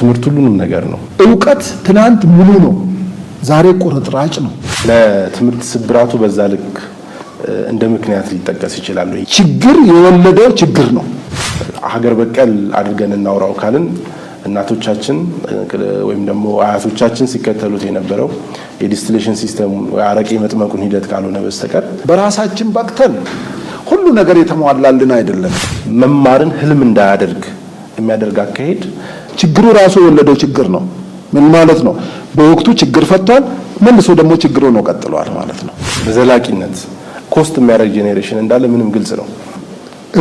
ትምህርት ሁሉንም ነገር ነው። እውቀት ትናንት ሙሉ ነው፣ ዛሬ ቁርጥራጭ ነው። ለትምህርት ስብራቱ በዛ ልክ እንደ ምክንያት ሊጠቀስ ይችላል። ችግር የወለደው ችግር ነው። ሀገር በቀል አድርገን እናውራው ካልን እናቶቻችን ወይም ደግሞ አያቶቻችን ሲከተሉት የነበረው የ distillation system አረቄ መጥመቁን ሂደት ካልሆነ በስተቀር በራሳችን በቅተን ሁሉ ነገር የተሟላልን አይደለም። መማርን ህልም እንዳያደርግ የሚያደርግ አካሄድ ችግሩ ራሱ የወለደው ችግር ነው። ምን ማለት ነው? በወቅቱ ችግር ፈቷል፣ መልሶ ደግሞ ችግሩ ነው ቀጥሏል ማለት ነው። በዘላቂነት cost የሚያደርግ generation እንዳለ ምንም ግልጽ ነው።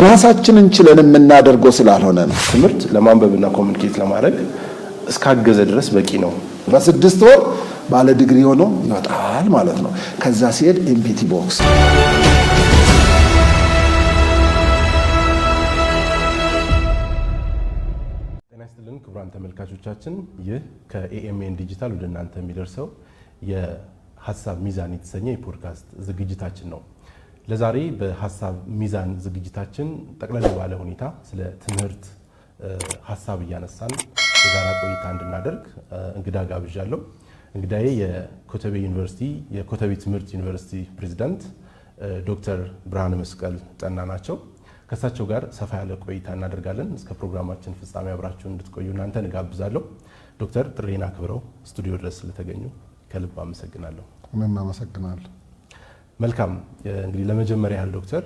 ራሳችንን ችለን የምናደርገው ስላልሆነ ነው። ትምህርት ለማንበብና communicate ለማድረግ እስካገዘ ድረስ በቂ ነው። በ6 ወር ባለ ዲግሪ ሆኖ ይወጣል ማለት ነው። ከዛ ሲሄድ empty box። ጤና ይስጥልን ክቡራን ተመልካቾቻችን፣ ይህ ከኤኤምኤን ዲጂታል ወደ እናንተ የሚደርሰው የሀሳብ ሚዛን የተሰኘ የፖድካስት ዝግጅታችን ነው። ለዛሬ በሀሳብ ሚዛን ዝግጅታችን ጠቅለል ባለ ሁኔታ ስለ ትምህርት ሀሳብ እያነሳን የጋራ ቆይታ እንድናደርግ እንግዳ ጋብዣለሁ። እንግዳዬ የኮተቤ ዩኒቨርሲቲ የኮተቤ ትምህርት ዩኒቨርሲቲ ፕሬዚዳንት ዶክተር ብርሃነ መስቀል ጠና ናቸው። ከእሳቸው ጋር ሰፋ ያለ ቆይታ እናደርጋለን። እስከ ፕሮግራማችን ፍጻሜ አብራችሁን እንድትቆዩ እናንተን እጋብዛለሁ። ዶክተር ጥሪዬን አክብረው ስቱዲዮ ድረስ ስለተገኙ ከልብ አመሰግናለሁ። እኔም አመሰግናለሁ። መልካም፣ እንግዲህ ለመጀመሪያ ያህል ዶክተር፣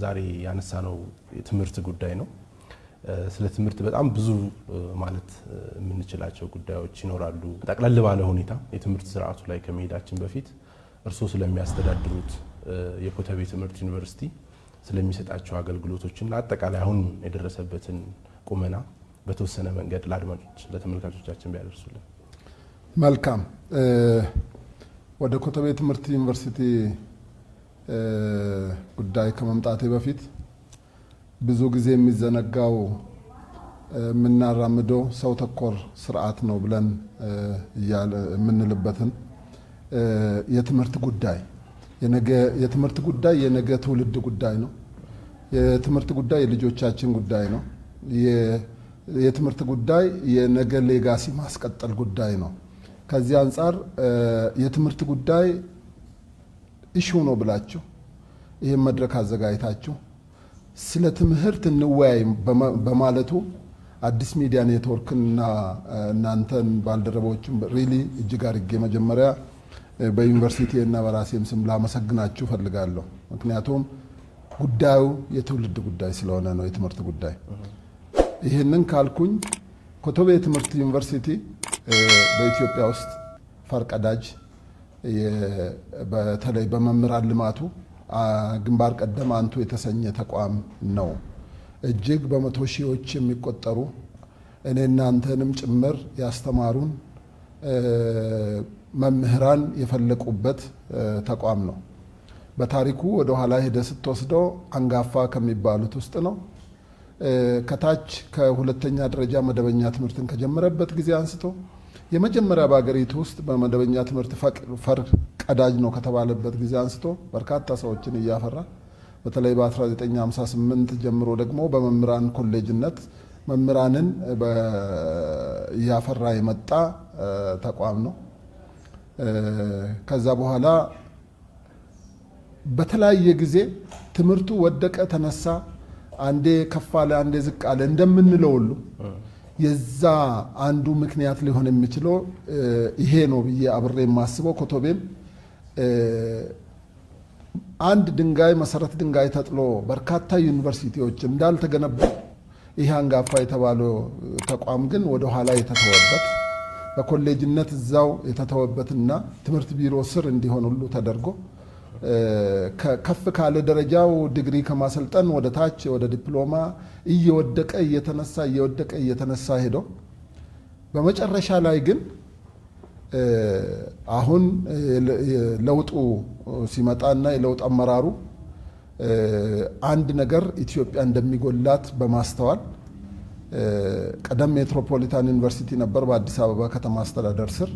ዛሬ ያነሳነው የትምህርት ጉዳይ ነው። ስለ ትምህርት በጣም ብዙ ማለት የምንችላቸው ጉዳዮች ይኖራሉ። ጠቅለል ባለ ሁኔታ የትምህርት ስርዓቱ ላይ ከመሄዳችን በፊት እርስዎ ስለሚያስተዳድሩት የኮተቤ ትምህርት ዩኒቨርሲቲ፣ ስለሚሰጣቸው አገልግሎቶችና አጠቃላይ አሁን የደረሰበትን ቁመና በተወሰነ መንገድ ለአድማጮች ለተመልካቾቻችን ቢያደርሱልን። መልካም። ወደ ኮተቤ ትምህርት ዩኒቨርሲቲ ጉዳይ ከመምጣቴ በፊት ብዙ ጊዜ የሚዘነጋው የምናራምደው ሰው ተኮር ስርዓት ነው ብለን እያለ የምንልበትን የትምህርት ጉዳይ፣ የትምህርት ጉዳይ የነገ ትውልድ ጉዳይ ነው። የትምህርት ጉዳይ የልጆቻችን ጉዳይ ነው። የትምህርት ጉዳይ የነገ legacy ማስቀጠል ጉዳይ ነው። ከዚህ አንጻር የትምህርት ጉዳይ issue ነው ብላችሁ ይህን መድረክ አዘጋጅታችሁ ስለ ትምህርት እንወያይ በማለቱ አዲስ ሚዲያ ኔትወርክንና እናንተን ባልደረቦችን really እጅግ አድርጌ መጀመሪያ በዩኒቨርሲቲ እና በራሴም ስም ላመሰግናችሁ ፈልጋለሁ። ምክንያቱም ጉዳዩ የትውልድ ጉዳይ ስለሆነ ነው፣ የትምህርት ጉዳይ። ይህንን ካልኩኝ ኮተቤ ትምህርት ዩኒቨርሲቲ በኢትዮጵያ ውስጥ ፈርቀዳጅ፣ በተለይ በመምህራን ልማቱ ግንባር ቀደም አንቱ የተሰኘ ተቋም ነው። እጅግ በመቶ ሺዎች የሚቆጠሩ እኔ እናንተንም ጭምር ያስተማሩን መምህራን የፈለቁበት ተቋም ነው። በታሪኩ ወደ ኋላ ሄደ ስትወስደው አንጋፋ ከሚባሉት ውስጥ ነው። ከታች ከሁለተኛ ደረጃ መደበኛ ትምህርትን ከጀመረበት ጊዜ አንስቶ የመጀመሪያ በሀገሪቱ ውስጥ በመደበኛ ትምህርት ፈር ቀዳጅ ነው ከተባለበት ጊዜ አንስቶ በርካታ ሰዎችን እያፈራ፣ በተለይ በ1958 ጀምሮ ደግሞ በመምህራን ኮሌጅነት መምህራንን እያፈራ የመጣ ተቋም ነው። ከዛ በኋላ በተለያየ ጊዜ ትምህርቱ ወደቀ፣ ተነሳ፣ አንዴ ከፍ አለ፣ አንዴ ዝቅ አለ እንደምንለው ሁሉ የዛ አንዱ ምክንያት ሊሆን የሚችለው ይሄ ነው ብዬ አብሬ የማስበው፣ ኮተቤም አንድ ድንጋይ መሰረት ድንጋይ ተጥሎ በርካታ ዩኒቨርሲቲዎች እንዳልተገነቡ ይህ አንጋፋ የተባለው ተቋም ግን ወደኋላ የተተወበት፣ በኮሌጅነት እዛው የተተወበትና ትምህርት ቢሮ ስር እንዲሆን ሁሉ ተደርጎ ከፍ ካለ ደረጃው ዲግሪ ከማሰልጠን ወደ ታች ወደ ዲፕሎማ እየወደቀ እየተነሳ፣ እየወደቀ እየተነሳ ሄዶ በመጨረሻ ላይ ግን አሁን ለውጡ ሲመጣና የለውጥ አመራሩ አንድ ነገር ኢትዮጵያ እንደሚጎላት በማስተዋል፣ ቀደም ሜትሮፖሊታን ዩኒቨርሲቲ ነበር በአዲስ አበባ ከተማ አስተዳደር ስር፣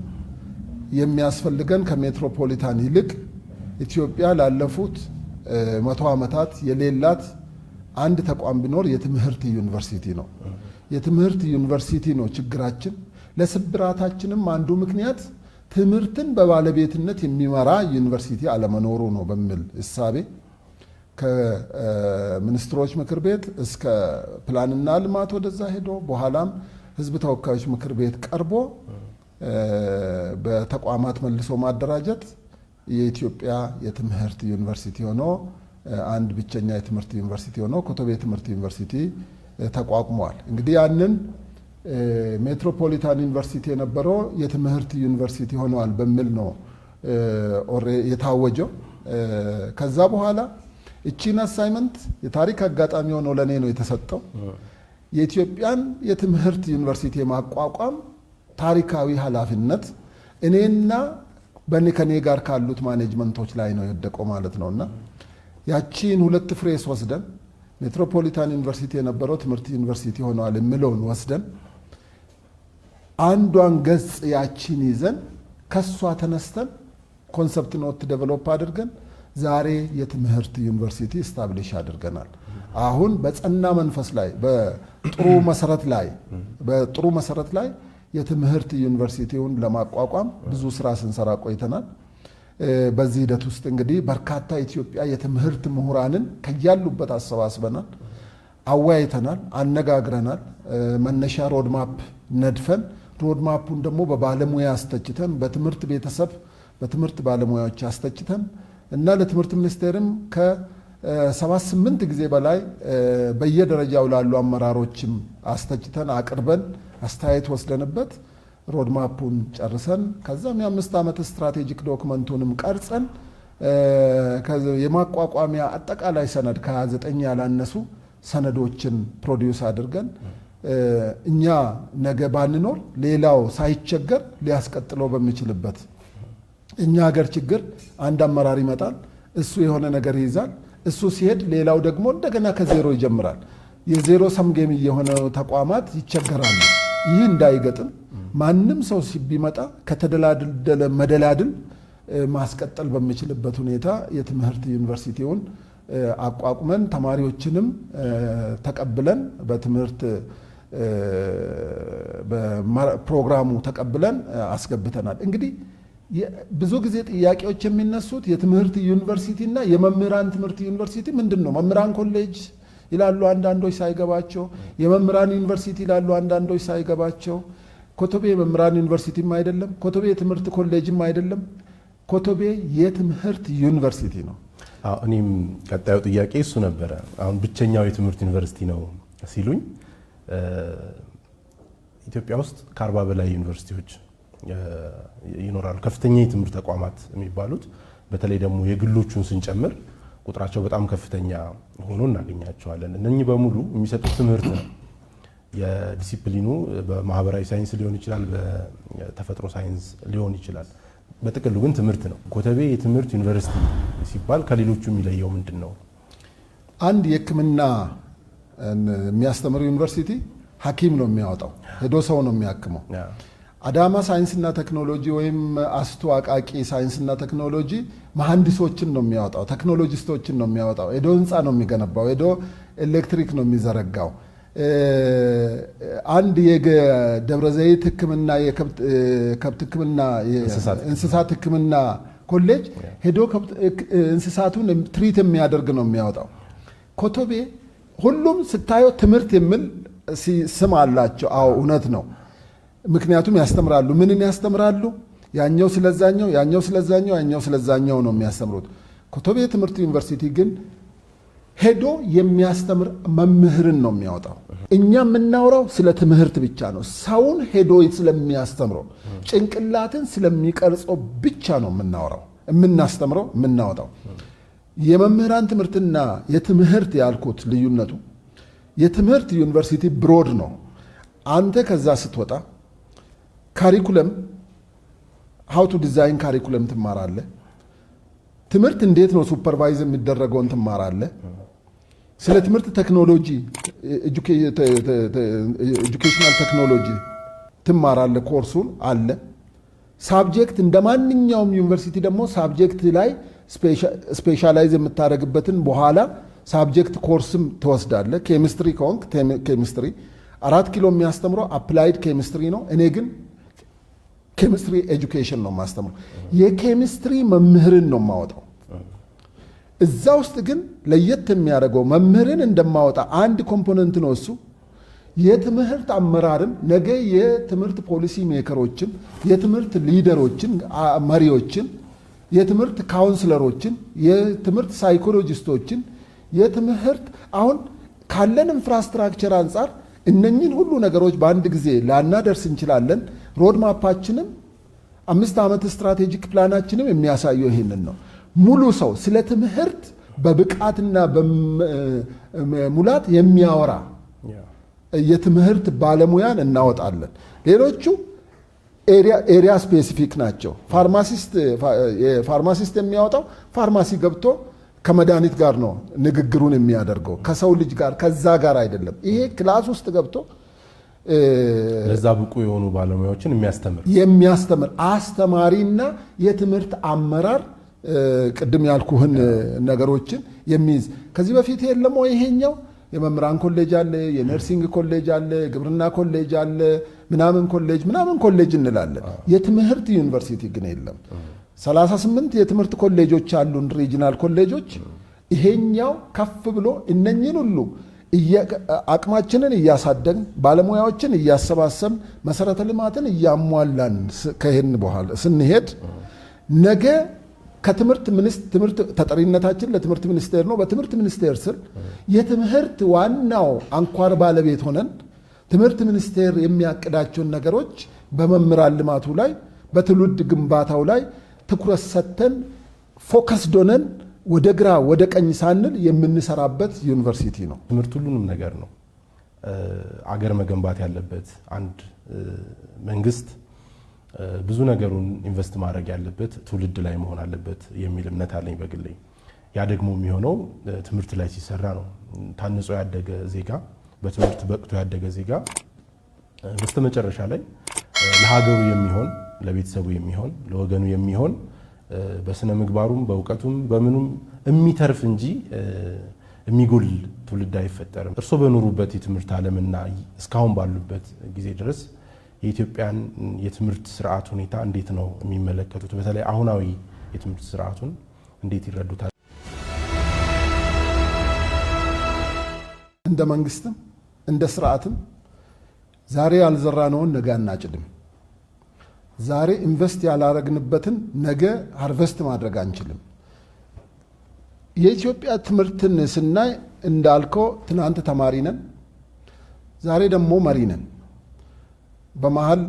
የሚያስፈልገን ከሜትሮፖሊታን ይልቅ ኢትዮጵያ ላለፉት 100 ዓመታት የሌላት አንድ ተቋም ቢኖር የትምህርት ዩኒቨርሲቲ ነው። የትምህርት ዩኒቨርሲቲ ነው ችግራችን። ለስብራታችንም አንዱ ምክንያት ትምህርትን በባለቤትነት የሚመራ ዩኒቨርሲቲ አለመኖሩ ነው በሚል እሳቤ ከሚኒስትሮች ምክር ቤት እስከ ፕላንና ልማት ወደዛ ሄዶ በኋላም ሕዝብ ተወካዮች ምክር ቤት ቀርቦ በተቋማት መልሶ ማደራጀት የኢትዮጵያ የትምህርት ዩኒቨርሲቲ ሆኖ፣ አንድ ብቸኛ የትምህርት ዩኒቨርሲቲ ሆኖ ኮተቤ ትምህርት ዩኒቨርሲቲ ተቋቁሟል። እንግዲህ ያንን ሜትሮፖሊታን ዩኒቨርሲቲ የነበረው የትምህርት ዩኒቨርሲቲ ሆነዋል በሚል ነው የታወጀው። ከዛ በኋላ እቺን assignment የታሪክ አጋጣሚ ሆኖ ለእኔ ነው የተሰጠው። የኢትዮጵያን የትምህርት ዩኒቨርሲቲ የማቋቋም ታሪካዊ ኃላፊነት እኔና በእኔ ከኔ ጋር ካሉት management ኦች ላይ ነው የወደቀው ማለት ነው። እና ያቺን ሁለት phrase ወስደን፣ ሜትሮፖሊታን ዩኒቨርሲቲ የነበረው ትምህርት ዩኒቨርሲቲ ሆነዋል የሚለውን ወስደን፣ አንዷን ገጽ ያቺን ይዘን፣ ከሷ ተነስተን concept note develop አድርገን ዛሬ የትምህርት ዩኒቨርሲቲ establish አድርገናል። አሁን በጸና መንፈስ ላይ፣ በጥሩ መሰረት ላይ የትምህርት ዩኒቨርሲቲውን ለማቋቋም ብዙ ስራ ስንሰራ ቆይተናል። በዚህ ሂደት ውስጥ እንግዲህ በርካታ ኢትዮጵያ የትምህርት ምሁራንን ከያሉበት አሰባስበናል፣ አወያይተናል፣ አነጋግረናል። መነሻ roadmap ነድፈን፣ roadmap ኡን ደግሞ በባለሙያ አስተችተን፣ በትምህርት ቤተሰብ፣ በትምህርት ባለሙያዎች አስተችተን እና ለትምህርት ሚኒስቴርም ከ7 8 ጊዜ በላይ በየደረጃው ላሉ አመራሮችም አስተችተን አቅርበን አስተያየት ወስደንበት roadmap ኡን ጨርሰን፣ ከዛም የ5 ዓመት strategic document ኡንም ቀርጸን፣ የማቋቋሚያ አጠቃላይ ሰነድ ከ29 ያላነሱ ሰነዶችን produce አድርገን፣ እኛ ነገ ባንኖር ሌላው ሳይቸገር ሊያስቀጥለው በሚችልበት። እኛ ሀገር ችግር አንድ አመራር ይመጣል፣ እሱ የሆነ ነገር ይይዛል። እሱ ሲሄድ ሌላው ደግሞ እንደገና ከዜሮ ይጀምራል። የ zero sum game እየሆነ ተቋማት ይቸገራሉ። ይህ እንዳይገጥም ማንም ሰው ቢመጣ ከተደላደለ መደላድል ማስቀጠል በሚችልበት ሁኔታ የትምህርት ዩኒቨርሲቲውን አቋቁመን፣ ተማሪዎችንም ተቀብለን፣ በትምህርት ፕሮግራሙ ተቀብለን አስገብተናል። እንግዲህ ብዙ ጊዜ ጥያቄዎች የሚነሱት የትምህርት ዩኒቨርሲቲ እና የመምህራን ትምህርት ዩኒቨርሲቲ ምንድን ነው? መምህራን ኮሌጅ ይላሉ አንዳንዶች ሳይገባቸው፣ የመምህራን ዩኒቨርሲቲ ይላሉ አንዳንዶች ሳይገባቸው። ኮተቤ የመምህራን ዩኒቨርሲቲም አይደለም፣ ኮተቤ የትምህርት ኮሌጅም አይደለም። ኮተቤ የትምህርት ዩኒቨርሲቲ ነው። እኔም ቀጣዩ ጥያቄ እሱ ነበረ። አሁን ብቸኛው የትምህርት ዩኒቨርሲቲ ነው ሲሉኝ፣ ኢትዮጵያ ውስጥ ከ40 በላይ ዩኒቨርሲቲዎች ይኖራሉ። ከፍተኛ የትምህርት ተቋማት የሚባሉት፣ በተለይ ደግሞ የግሎቹን ስንጨምር ቁጥራቸው በጣም ከፍተኛ ሆኖ እናገኛቸዋለን። እነኚህ በሙሉ የሚሰጡት ትምህርት ነው። የዲሲፕሊኑ በማህበራዊ ሳይንስ ሊሆን ይችላል፣ በተፈጥሮ ሳይንስ ሊሆን ይችላል። በጥቅሉ ግን ትምህርት ነው። ኮተቤ የትምህርት ዩኒቨርሲቲ ሲባል ከሌሎቹ የሚለየው ምንድን ነው? አንድ የሕክምና የሚያስተምር ዩኒቨርሲቲ ሐኪም ነው የሚያወጣው፣ ሄዶ ሰው ነው የሚያክመው። አዳማ ሳይንስና ቴክኖሎጂ ወይም አስቱ አቃቂ ሳይንስና ቴክኖሎጂ መሐንዲሶችን ነው የሚያወጣው፣ ቴክኖሎጂስቶችን ነው የሚያወጣው። ሄዶ ህንፃ ነው የሚገነባው፣ ሄዶ ኤሌክትሪክ ነው የሚዘረጋው። አንድ የደብረ ዘይት ሕክምና፣ የከብት ሕክምና፣ እንስሳት ሕክምና ኮሌጅ ሄዶ እንስሳቱን treat የሚያደርግ ነው የሚያወጣው። ኮተቤ ሁሉም ስታየው ትምህርት የሚል ስም አላቸው። አዎ፣ እውነት ነው። ምክንያቱም ያስተምራሉ። ምንን ያስተምራሉ? ያኛው ስለዛኛው፣ ያኛው ስለዛኛው፣ ያኛው ስለዛኛው ነው የሚያስተምሩት። ኮተቤ ትምህርት ዩኒቨርሲቲ ግን ሄዶ የሚያስተምር መምህርን ነው የሚያወጣው። እኛ የምናወራው ስለ ትምህርት ብቻ ነው። ሰውን ሄዶ ስለሚያስተምረው፣ ጭንቅላትን ስለሚቀርጸው ብቻ ነው የምናወራው፣ የምናስተምረው፣ የምናወጣው። የመምህራን ትምህርትና የትምህርት ያልኩት ልዩነቱ የትምህርት ዩኒቨርሲቲ broad ነው። አንተ ከዛ ስትወጣ curriculum፣ how to design curriculum ትማራለህ። ትምህርት እንዴት ነው supervise የሚደረገውን ትማራለህ። ስለ ትምህርት ቴክኖሎጂ፣ educational technology ትማራለህ። ኮርሱን አለ። Subject እንደ ማንኛውም ዩኒቨርሲቲ ደግሞ subject ላይ specialize የምታደርግበትን በኋላ subject course ም ትወስዳለህ። ኬሚስትሪ ከሆንክ ኬሚስትሪ፣ አራት ኪሎ የሚያስተምረው applied chemistry ነው። እኔ ግን chemistry education ነው የማስተምረው። የኬሚስትሪ መምህርን ነው የማወጣው። እዛ ውስጥ ግን ለየት የሚያደርገው መምህርን እንደማወጣ አንድ component ነው እሱ። የትምህርት አመራርም ነገ የትምህርት policy maker ኦችን፣ የትምህርት leader ኦችን፣ መሪዎችን፣ የትምህርት counselor ኦችን፣ የትምህርት psychologist ኦችን፣ የትምህርት አሁን ካለን infrastructure አንጻር እነኝን ሁሉ ነገሮች በአንድ ጊዜ ላናደርስ እንችላለን። Roadmap ኣችንም 5 ዓመት strategic plan ኣችንም የሚያሳየው ይህንን ነው። ሙሉ ሰው ስለ ትምህርት በብቃትና በሙላት የሚያወራ የትምህርት ባለሙያን እናወጣለን። ሌሎቹ area specific ናቸው። Pharmacist የሚያወጣው ፋርማሲ ገብቶ ከመድኃኒት ጋር ነው ንግግሩን የሚያደርገው፣ ከሰው ልጅ ጋር ከዛ ጋር አይደለም። ይሄ class ውስጥ ገብቶ ለዛ ብቁ የሆኑ ባለሙያዎችን የሚያስተምር የሚያስተምር አስተማሪና የትምህርት አመራር ቅድም ያልኩህን ነገሮችን የሚይዝ። ከዚህ በፊት የለም ወይ? ይሄኛው የመምህራን ኮሌጅ አለ፣ የ nursing ኮሌጅ አለ፣ የግብርና ኮሌጅ አለ፣ ምናምን ኮሌጅ ምናምን ኮሌጅ እንላለን። የትምህርት ዩኒቨርሲቲ ግን የለም። 38 የትምህርት ኮሌጆች አሉን፣ regional ኮሌጆች። ይሄኛው ከፍ ብሎ እነኝን ሁሉ አቅማችንን እያሳደግን፣ ባለሙያዎችን እያሰባሰብን፣ መሰረተ ልማትን እያሟላን ከሄድን በኋላ ስንሄድ ነገ ከትምህርት ትምህርት ተጠሪነታችን ለትምህርት ሚኒስቴር ነው። በትምህርት ሚኒስቴር ስር የትምህርት ዋናው አንኳር ባለቤት ሆነን ትምህርት ሚኒስቴር የሚያቅዳቸውን ነገሮች በመምህራን ልማቱ ላይ፣ በትውልድ ግንባታው ላይ ትኩረት ሰጥተን፣ focused ሆነን፣ ወደ ግራ ወደ ቀኝ ሳንል የምንሰራበት ዩኒቨርሲቲ ነው። ትምህርት ሁሉንም ነገር ነው። አገር መገንባት ያለበት አንድ መንግስት ብዙ ነገሩን invest ማድረግ ያለበት ትውልድ ላይ መሆን አለበት የሚል እምነት አለኝ በግሌ። ያ ደግሞ የሚሆነው ትምህርት ላይ ሲሰራ ነው። ታንጾ ያደገ ዜጋ፣ በትምህርት በቅቶ ያደገ ዜጋ በስተመጨረሻ ላይ ለሀገሩ የሚሆን፣ ለቤተሰቡ የሚሆን፣ ለወገኑ የሚሆን፣ በስነ ምግባሩም በእውቀቱም በምኑም የሚተርፍ እንጂ የሚጎል ትውልድ አይፈጠርም። እርስዎ በኖሩበት የትምህርት ዓለምና እስካሁን ባሉበት ጊዜ ድረስ የኢትዮጵያን የትምህርት ስርዓት ሁኔታ እንዴት ነው የሚመለከቱት? በተለይ አሁናዊ የትምህርት ስርዓቱን እንዴት ይረዱታል? እንደ መንግስትም እንደ ስርዓትም ዛሬ ያልዘራነውን ነገ አናጭድም። ዛሬ invest ያላረግንበትን ነገ harvest ማድረግ አንችልም። የኢትዮጵያ ትምህርትን ስናይ እንዳልከው ትናንት ተማሪ ነን፣ ዛሬ ደግሞ መሪ ነን። በመሀል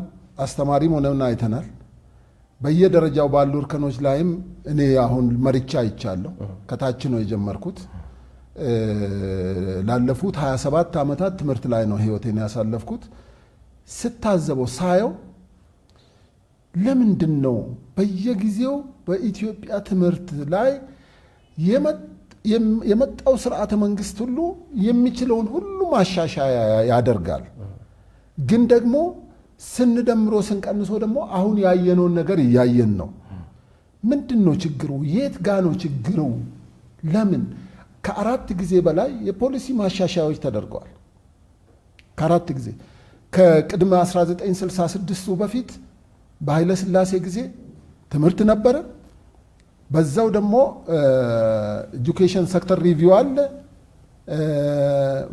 አስተማሪም ሆነን አይተናል። በየደረጃው ባሉ እርከኖች ላይም እኔ አሁን መርቻ አይቻለሁ። ከታች ነው የጀመርኩት። ላለፉት 27 ዓመታት ትምህርት ላይ ነው ህይወቴን ያሳለፍኩት። ስታዘበው፣ ሳየው ለምንድን ነው በየጊዜው በኢትዮጵያ ትምህርት ላይ የመጣው ስርዓተ መንግስት ሁሉ የሚችለውን ሁሉ ማሻሻያ ያደርጋል፣ ግን ደግሞ ስንደምሮ ስንቀንሶ ደግሞ አሁን ያየነውን ነገር እያየን ነው። ምንድን ነው ችግሩ? የት ጋ ነው ችግሩ? ለምን ከአራት ጊዜ በላይ የፖሊሲ ማሻሻያዎች ተደርገዋል? ከአራት ጊዜ፣ ከቅድመ 1966ቱ በፊት በኃይለ ሥላሴ ጊዜ ትምህርት ነበረ። በዛው ደግሞ education sector review አለ።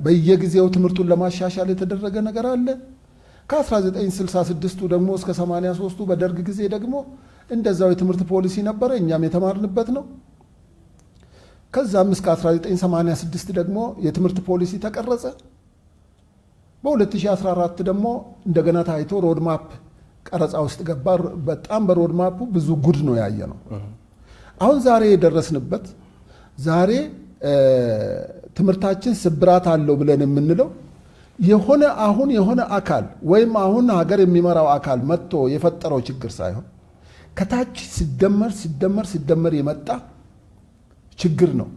በየጊዜው ትምህርቱን ለማሻሻል የተደረገ ነገር አለ። ከ1966ቱ ደግሞ እስከ 83ቱ በደርግ ጊዜ ደግሞ እንደዛው የትምህርት ፖሊሲ ነበረ፣ እኛም የተማርንበት ነው። ከዛም እስከ 1986 ደግሞ የትምህርት ፖሊሲ ተቀረጸ። በ2014 ደግሞ እንደገና ታይቶ roadmap ቀረጻ ውስጥ ገባ። በጣም በ roadmap ኡ ብዙ ጉድ ነው ያየነው። አሁን ዛሬ የደረስንበት፣ ዛሬ ትምህርታችን ስብራት አለው ብለን የምንለው የሆነ አሁን የሆነ አካል ወይም አሁን ሀገር የሚመራው አካል መጥቶ የፈጠረው ችግር ሳይሆን ከታች ሲደመር ሲደመር ሲደመር የመጣ ችግር ነው።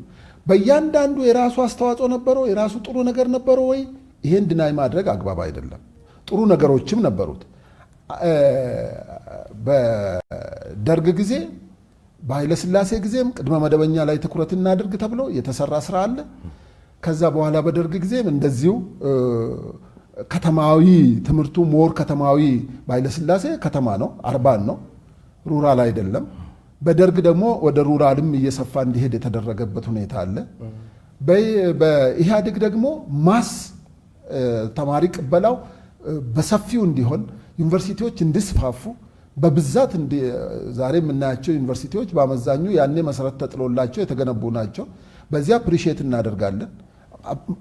በእያንዳንዱ የራሱ አስተዋጽኦ ነበረው፣ የራሱ ጥሩ ነገር ነበረው ወይ? ይሄን deny ማድረግ አግባብ አይደለም። ጥሩ ነገሮችም ነበሩት። በደርግ ጊዜ፣ በኃይለ ሥላሴ ጊዜም ቅድመ መደበኛ ላይ ትኩረት እናድርግ ተብሎ የተሰራ ስራ አለ። ከዛ በኋላ በደርግ ጊዜም እንደዚሁ ከተማዊ ትምህርቱ more ከተማዊ፣ በኃይለሥላሴ ከተማ ነው፣ urban ነው፣ rural አይደለም። በደርግ ደግሞ ወደ rural ም እየሰፋ እንዲሄድ የተደረገበት ሁኔታ አለ። በኢህአዴግ ደግሞ mass ተማሪ ቅበላው በሰፊው እንዲሆን፣ ዩኒቨርሲቲዎች እንዲስፋፉ በብዛት፣ ዛሬ የምናያቸው ዩኒቨርሲቲዎች በአመዛኙ ያኔ መሰረት ተጥሎላቸው የተገነቡ ናቸው። በዚህ appreciate እናደርጋለን።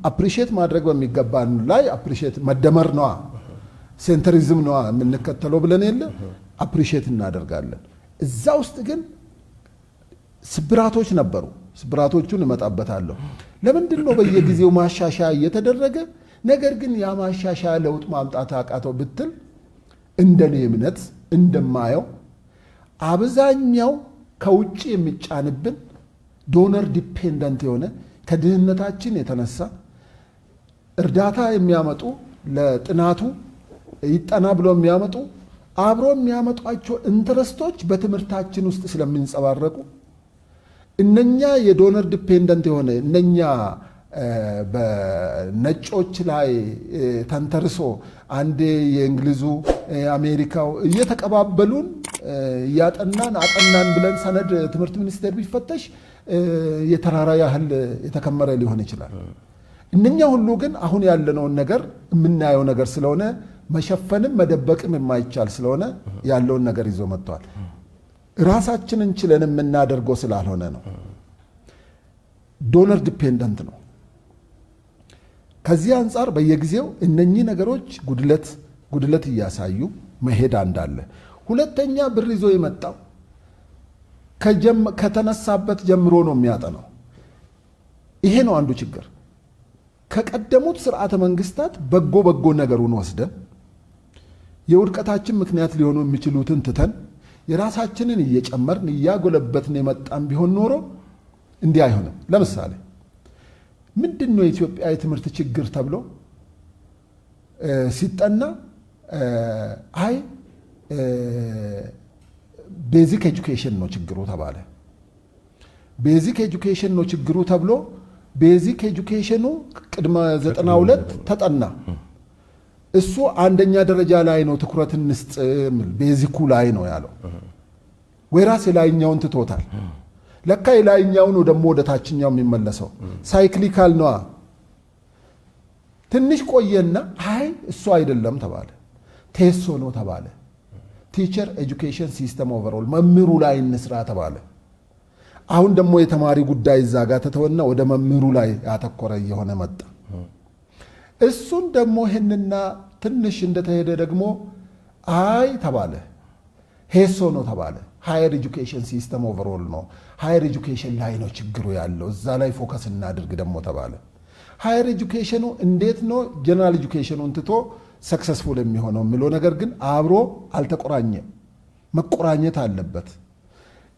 Appreciate ማድረግ በሚገባን ላይ appreciate መደመር ነዋ፣ centrism ነዋ የምንከተለው ብለን የለ appreciate እናደርጋለን። እዛ ውስጥ ግን ስብራቶች ነበሩ። ስብራቶቹን እመጣበታለሁ። ለምንድን ነው በየጊዜው ማሻሻያ እየተደረገ ነገር ግን ያ ማሻሻያ ለውጥ ማምጣት አቃተው ብትል፣ እንደኔ እምነት እንደማየው አብዛኛው ከውጭ የሚጫንብን donor dependent የሆነ፣ ከድህነታችን የተነሳ እርዳታ የሚያመጡ፣ ለጥናቱ ይጠና ብሎ የሚያመጡ፣ አብሮ የሚያመጧቸው interest ኦች በትምህርታችን ውስጥ ስለሚንጸባረቁ፣ እነኛ የ donor dependent የሆነ፣ እነኛ በነጮች ላይ ተንተርሶ አንዴ የእንግሊዙ፣ የአሜሪካው እየተቀባበሉን እያጠናን አጠናን ብለን ሰነድ ትምህርት ሚኒስቴር ቢፈተሽ የተራራ ያህል የተከመረ ሊሆን ይችላል። እነኛ ሁሉ ግን አሁን ያለነውን ነገር የምናየው ነገር ስለሆነ፣ መሸፈንም መደበቅም የማይቻል ስለሆነ ያለውን ነገር ይዞ መጥተዋል። ራሳችንን ችለን የምናደርገው ስላልሆነ ነው። Donor dependent ነው። ከዚህ አንጻር በየጊዜው እነኚህ ነገሮች ጉድለት ጉድለት እያሳዩ መሄድ እንዳለ፣ ሁለተኛ ብር ይዞ የመጣው ከተነሳበት ጀምሮ ነው የሚያጠናው። ይሄ ነው አንዱ ችግር። ከቀደሙት ስርዓተ መንግስታት በጎ በጎ ነገሩን ወስደን የውድቀታችን ምክንያት ሊሆኑ የሚችሉትን ትተን የራሳችንን እየጨመርን እያጎለበትን የመጣን ቢሆን ኖሮ እንዲህ አይሆንም። ለምሳሌ ምንድን ነው የኢትዮጵያ የትምህርት ችግር ተብሎ ሲጠና አይ basic education ነው ችግሩ ተባለ። Basic education ነው ችግሩ ተብሎ basic education ኑ ቅድመ 92 ተጠና። እሱ አንደኛ ደረጃ ላይ ነው ትኩረት እንስጥ፣ basic ኩ ላይ ነው ያለው። ወይራስ የላይኛውን ትቶታል። ለካ የላይኛው ነው ደግሞ ወደ ታችኛው የሚመለሰው። Cyclical ነዋ። ትንሽ ቆየና አይ እሱ አይደለም ተባለ። ቴሶ ነው ተባለ። Teacher education system overall መምህሩ ላይ እንስራ ተባለ። አሁን ደግሞ የተማሪ ጉዳይ እዛ ጋር ተተወና ወደ መምህሩ ላይ ያተኮረ እየሆነ መጣ። እሱን ደግሞ ይህንና ትንሽ እንደተሄደ ደግሞ አይ ተባለ፣ ሄሶ ነው ተባለ። Higher education system overall ነው። Higher education ላይ ነው ችግሩ ያለው፣ እዛ ላይ focus እናድርግ ደግሞ ተባለ። Higher education ኑ እንዴት ነው general education ኑን ትቶ successful የሚሆነው የሚለው ነገር ግን አብሮ አልተቆራኘም። መቆራኘት አለበት።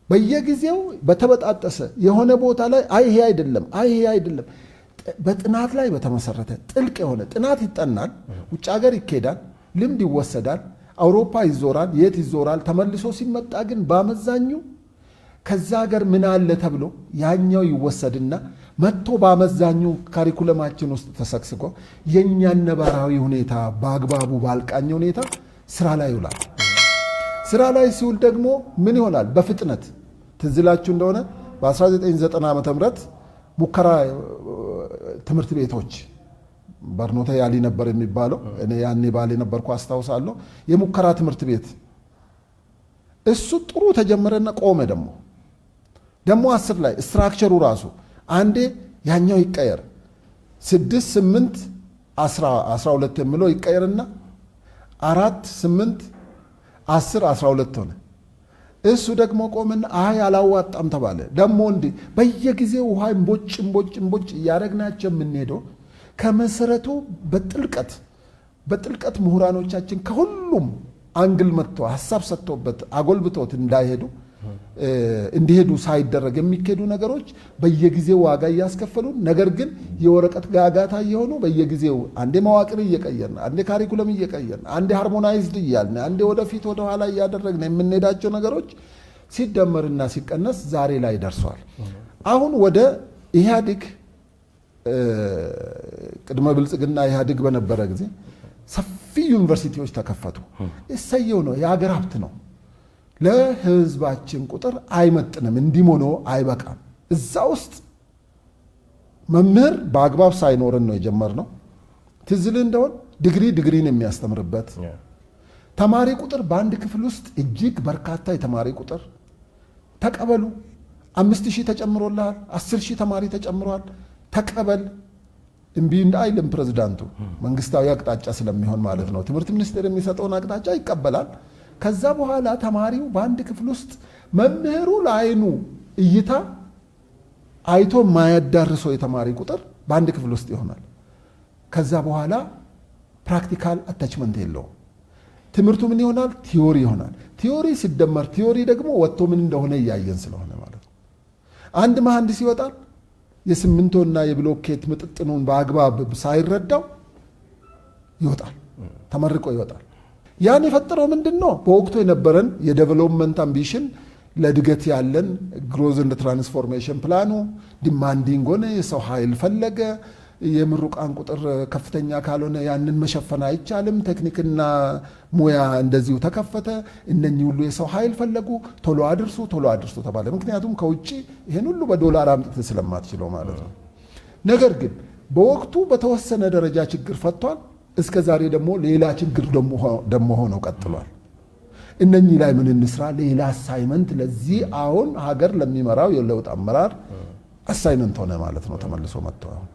በየጊዜው በተበጣጠሰ የሆነ ቦታ ላይ አይ ይሄ አይደለም፣ አይ ይሄ አይደለም፣ በጥናት ላይ በተመሰረተ ጥልቅ የሆነ ጥናት ይጠናል። ውጭ ሀገር ይኬዳል፣ ልምድ ይወሰዳል፣ አውሮፓ ይዞራል፣ የት ይዞራል። ተመልሶ ሲመጣ ግን በአመዛኙ ከዛ ሀገር ምን አለ ተብሎ ያኛው ይወሰድና መጥቶ በአመዛኙ curriculum ኣችን ውስጥ ተሰግስጎ የእኛን ነባራዊ ሁኔታ በአግባቡ ባልቃኘ ሁኔታ ስራ ላይ ይውላል። ስራ ላይ ሲውል ደግሞ ምን ይሆናል? በፍጥነት ትዝ ይላችሁ እንደሆነ በ1990 ዓ ም ሙከራ ትምህርት ቤቶች barnoota yaalii ነበር የሚባለው። እኔ ያኔ ባሌ ነበርኩ አስታውሳለሁ። የሙከራ ትምህርት ቤት እሱ ጥሩ ተጀመረና ቆመ። ደግሞ 10 ላይ structure ሩ ራሱ አንዴ ያኛው ይቀየር፣ 6፣ 8፣ 12 የሚለው ይቀየርና 4፣ 8፣ 10፣ 12 ሆነ። እሱ ደግሞ ቆመና አይ አላዋጣም ተባለ። ደግሞ እንዲህ በየጊዜው ውሃ እምቦጭ እምቦጭ እምቦጭ እያደረግናቸው የምንሄደው ከመሰረቱ በጥልቀት በጥልቀት ምሁራኖቻችን ከሁሉም angle መጥቶ ሀሳብ ሰጥቶበት አጎልብቶት እንዳይሄዱ እንዲሄዱ ሳይደረግ የሚካሄዱ ነገሮች በየጊዜው ዋጋ እያስከፈሉን፣ ነገር ግን የወረቀት ጋጋታ እየሆኑ፣ በየጊዜው አንዴ መዋቅር እየቀየርን፣ አንዴ curriculum እየቀየርን፣ አንዴ harmonized እያልን፣ አንዴ ወደፊት ወደኋላ እያደረግን የምንሄዳቸው ነገሮች ሲደመርና ሲቀነስ ዛሬ ላይ ደርሷል። አሁን ወደ ኢህአዴግ፣ ቅድመ ብልጽግና ኢህአዴግ በነበረ ጊዜ ሰፊ ዩኒቨርሲቲዎች ተከፈቱ። እሰየው ነው፣ የሀገር ሀብት ነው። ለህዝባችን ቁጥር አይመጥንም፣ እንዲህም ሆኖ አይበቃም። እዛ ውስጥ መምህር በአግባብ ሳይኖረን ነው የጀመርነው። ትዝ ይልህ እንደሆን ዲግሪ ዲግሪን የሚያስተምርበት፣ ተማሪ ቁጥር በአንድ ክፍል ውስጥ እጅግ በርካታ የተማሪ ቁጥር፣ ተቀበሉ፣ 5,000 ተጨምሮልሃል፣ 10,000 ተማሪ ተጨምሯል፣ ተቀበል። እምቢ አይልም ፕሬዝዳንቱ፣ መንግስታዊ አቅጣጫ ስለሚሆን ማለት ነው። ትምህርት ሚኒስቴር የሚሰጠውን አቅጣጫ ይቀበላል። ከዛ በኋላ ተማሪው በአንድ ክፍል ውስጥ መምህሩ ለአይኑ እይታ አይቶ የማያዳርሰው የተማሪ ቁጥር በአንድ ክፍል ውስጥ ይሆናል። ከዛ በኋላ practical attachment የለውም። ትምህርቱ ምን ይሆናል? Theory ይሆናል። Theory ሲደመር theory ደግሞ ወጥቶ ምን እንደሆነ እያየን ስለሆነ ማለት ነው። አንድ መሐንዲስ ይወጣል። የሲሚንቶና የብሎኬት ምጥጥኑን በአግባብ ሳይረዳው ይወጣል፣ ተመርቆ ይወጣል። ያን የፈጠረው ምንድን ነው? በወቅቱ የነበረን የ development ambition፣ ለእድገት ያለን growth and transformation plan ኑ demanding ሆነ። የሰው ኃይል ፈለገ። የምሩቃን ቁጥር ከፍተኛ ካልሆነ ያንን መሸፈን አይቻልም። ቴክኒክና ሙያ እንደዚሁ ተከፈተ። እነኚህ ሁሉ የሰው ኃይል ፈለጉ። ቶሎ አድርሱ፣ ቶሎ አድርሱ ተባለ። ምክንያቱም ከውጭ ይህን ሁሉ በዶላር አምጥተህ ስለማትችለው ማለት ነው። ነገር ግን በወቅቱ በተወሰነ ደረጃ ችግር ፈቷል። እስከ ዛሬ ደግሞ ሌላ ችግር ደግሞ ሆነው ቀጥሏል። እነኚህ ላይ ምን እንስራ? ሌላ assignment ለዚህ አሁን ሀገር ለሚመራው የለውጥ አመራር assignment ሆነ ማለት ነው። ተመልሶ መጥቶ አሁን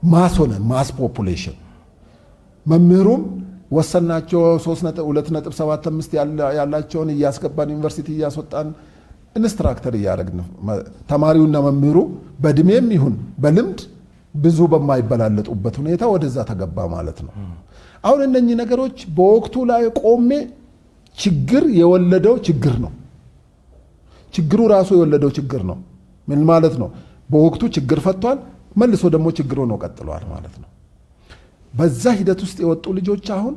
mass ሆነ፣ mass population። መምህሩም ወሰናቸው፣ 2.75 ያላቸውን እያስገባን ዩኒቨርሲቲ እያስወጣን instructor እያደረግን፣ ተማሪውና መምህሩ በእድሜም ይሁን በልምድ ብዙ በማይበላለጡበት ሁኔታ ወደዛ ተገባ ማለት ነው። አሁን እነኚህ ነገሮች በወቅቱ ላይ ቆሜ ችግር የወለደው ችግር ነው። ችግሩ ራሱ የወለደው ችግር ነው። ምን ማለት ነው? በወቅቱ ችግር ፈቷል፣ መልሶ ደግሞ ችግር ሆኖ ቀጥሏል ማለት ነው። በዛ ሂደት ውስጥ የወጡ ልጆች አሁን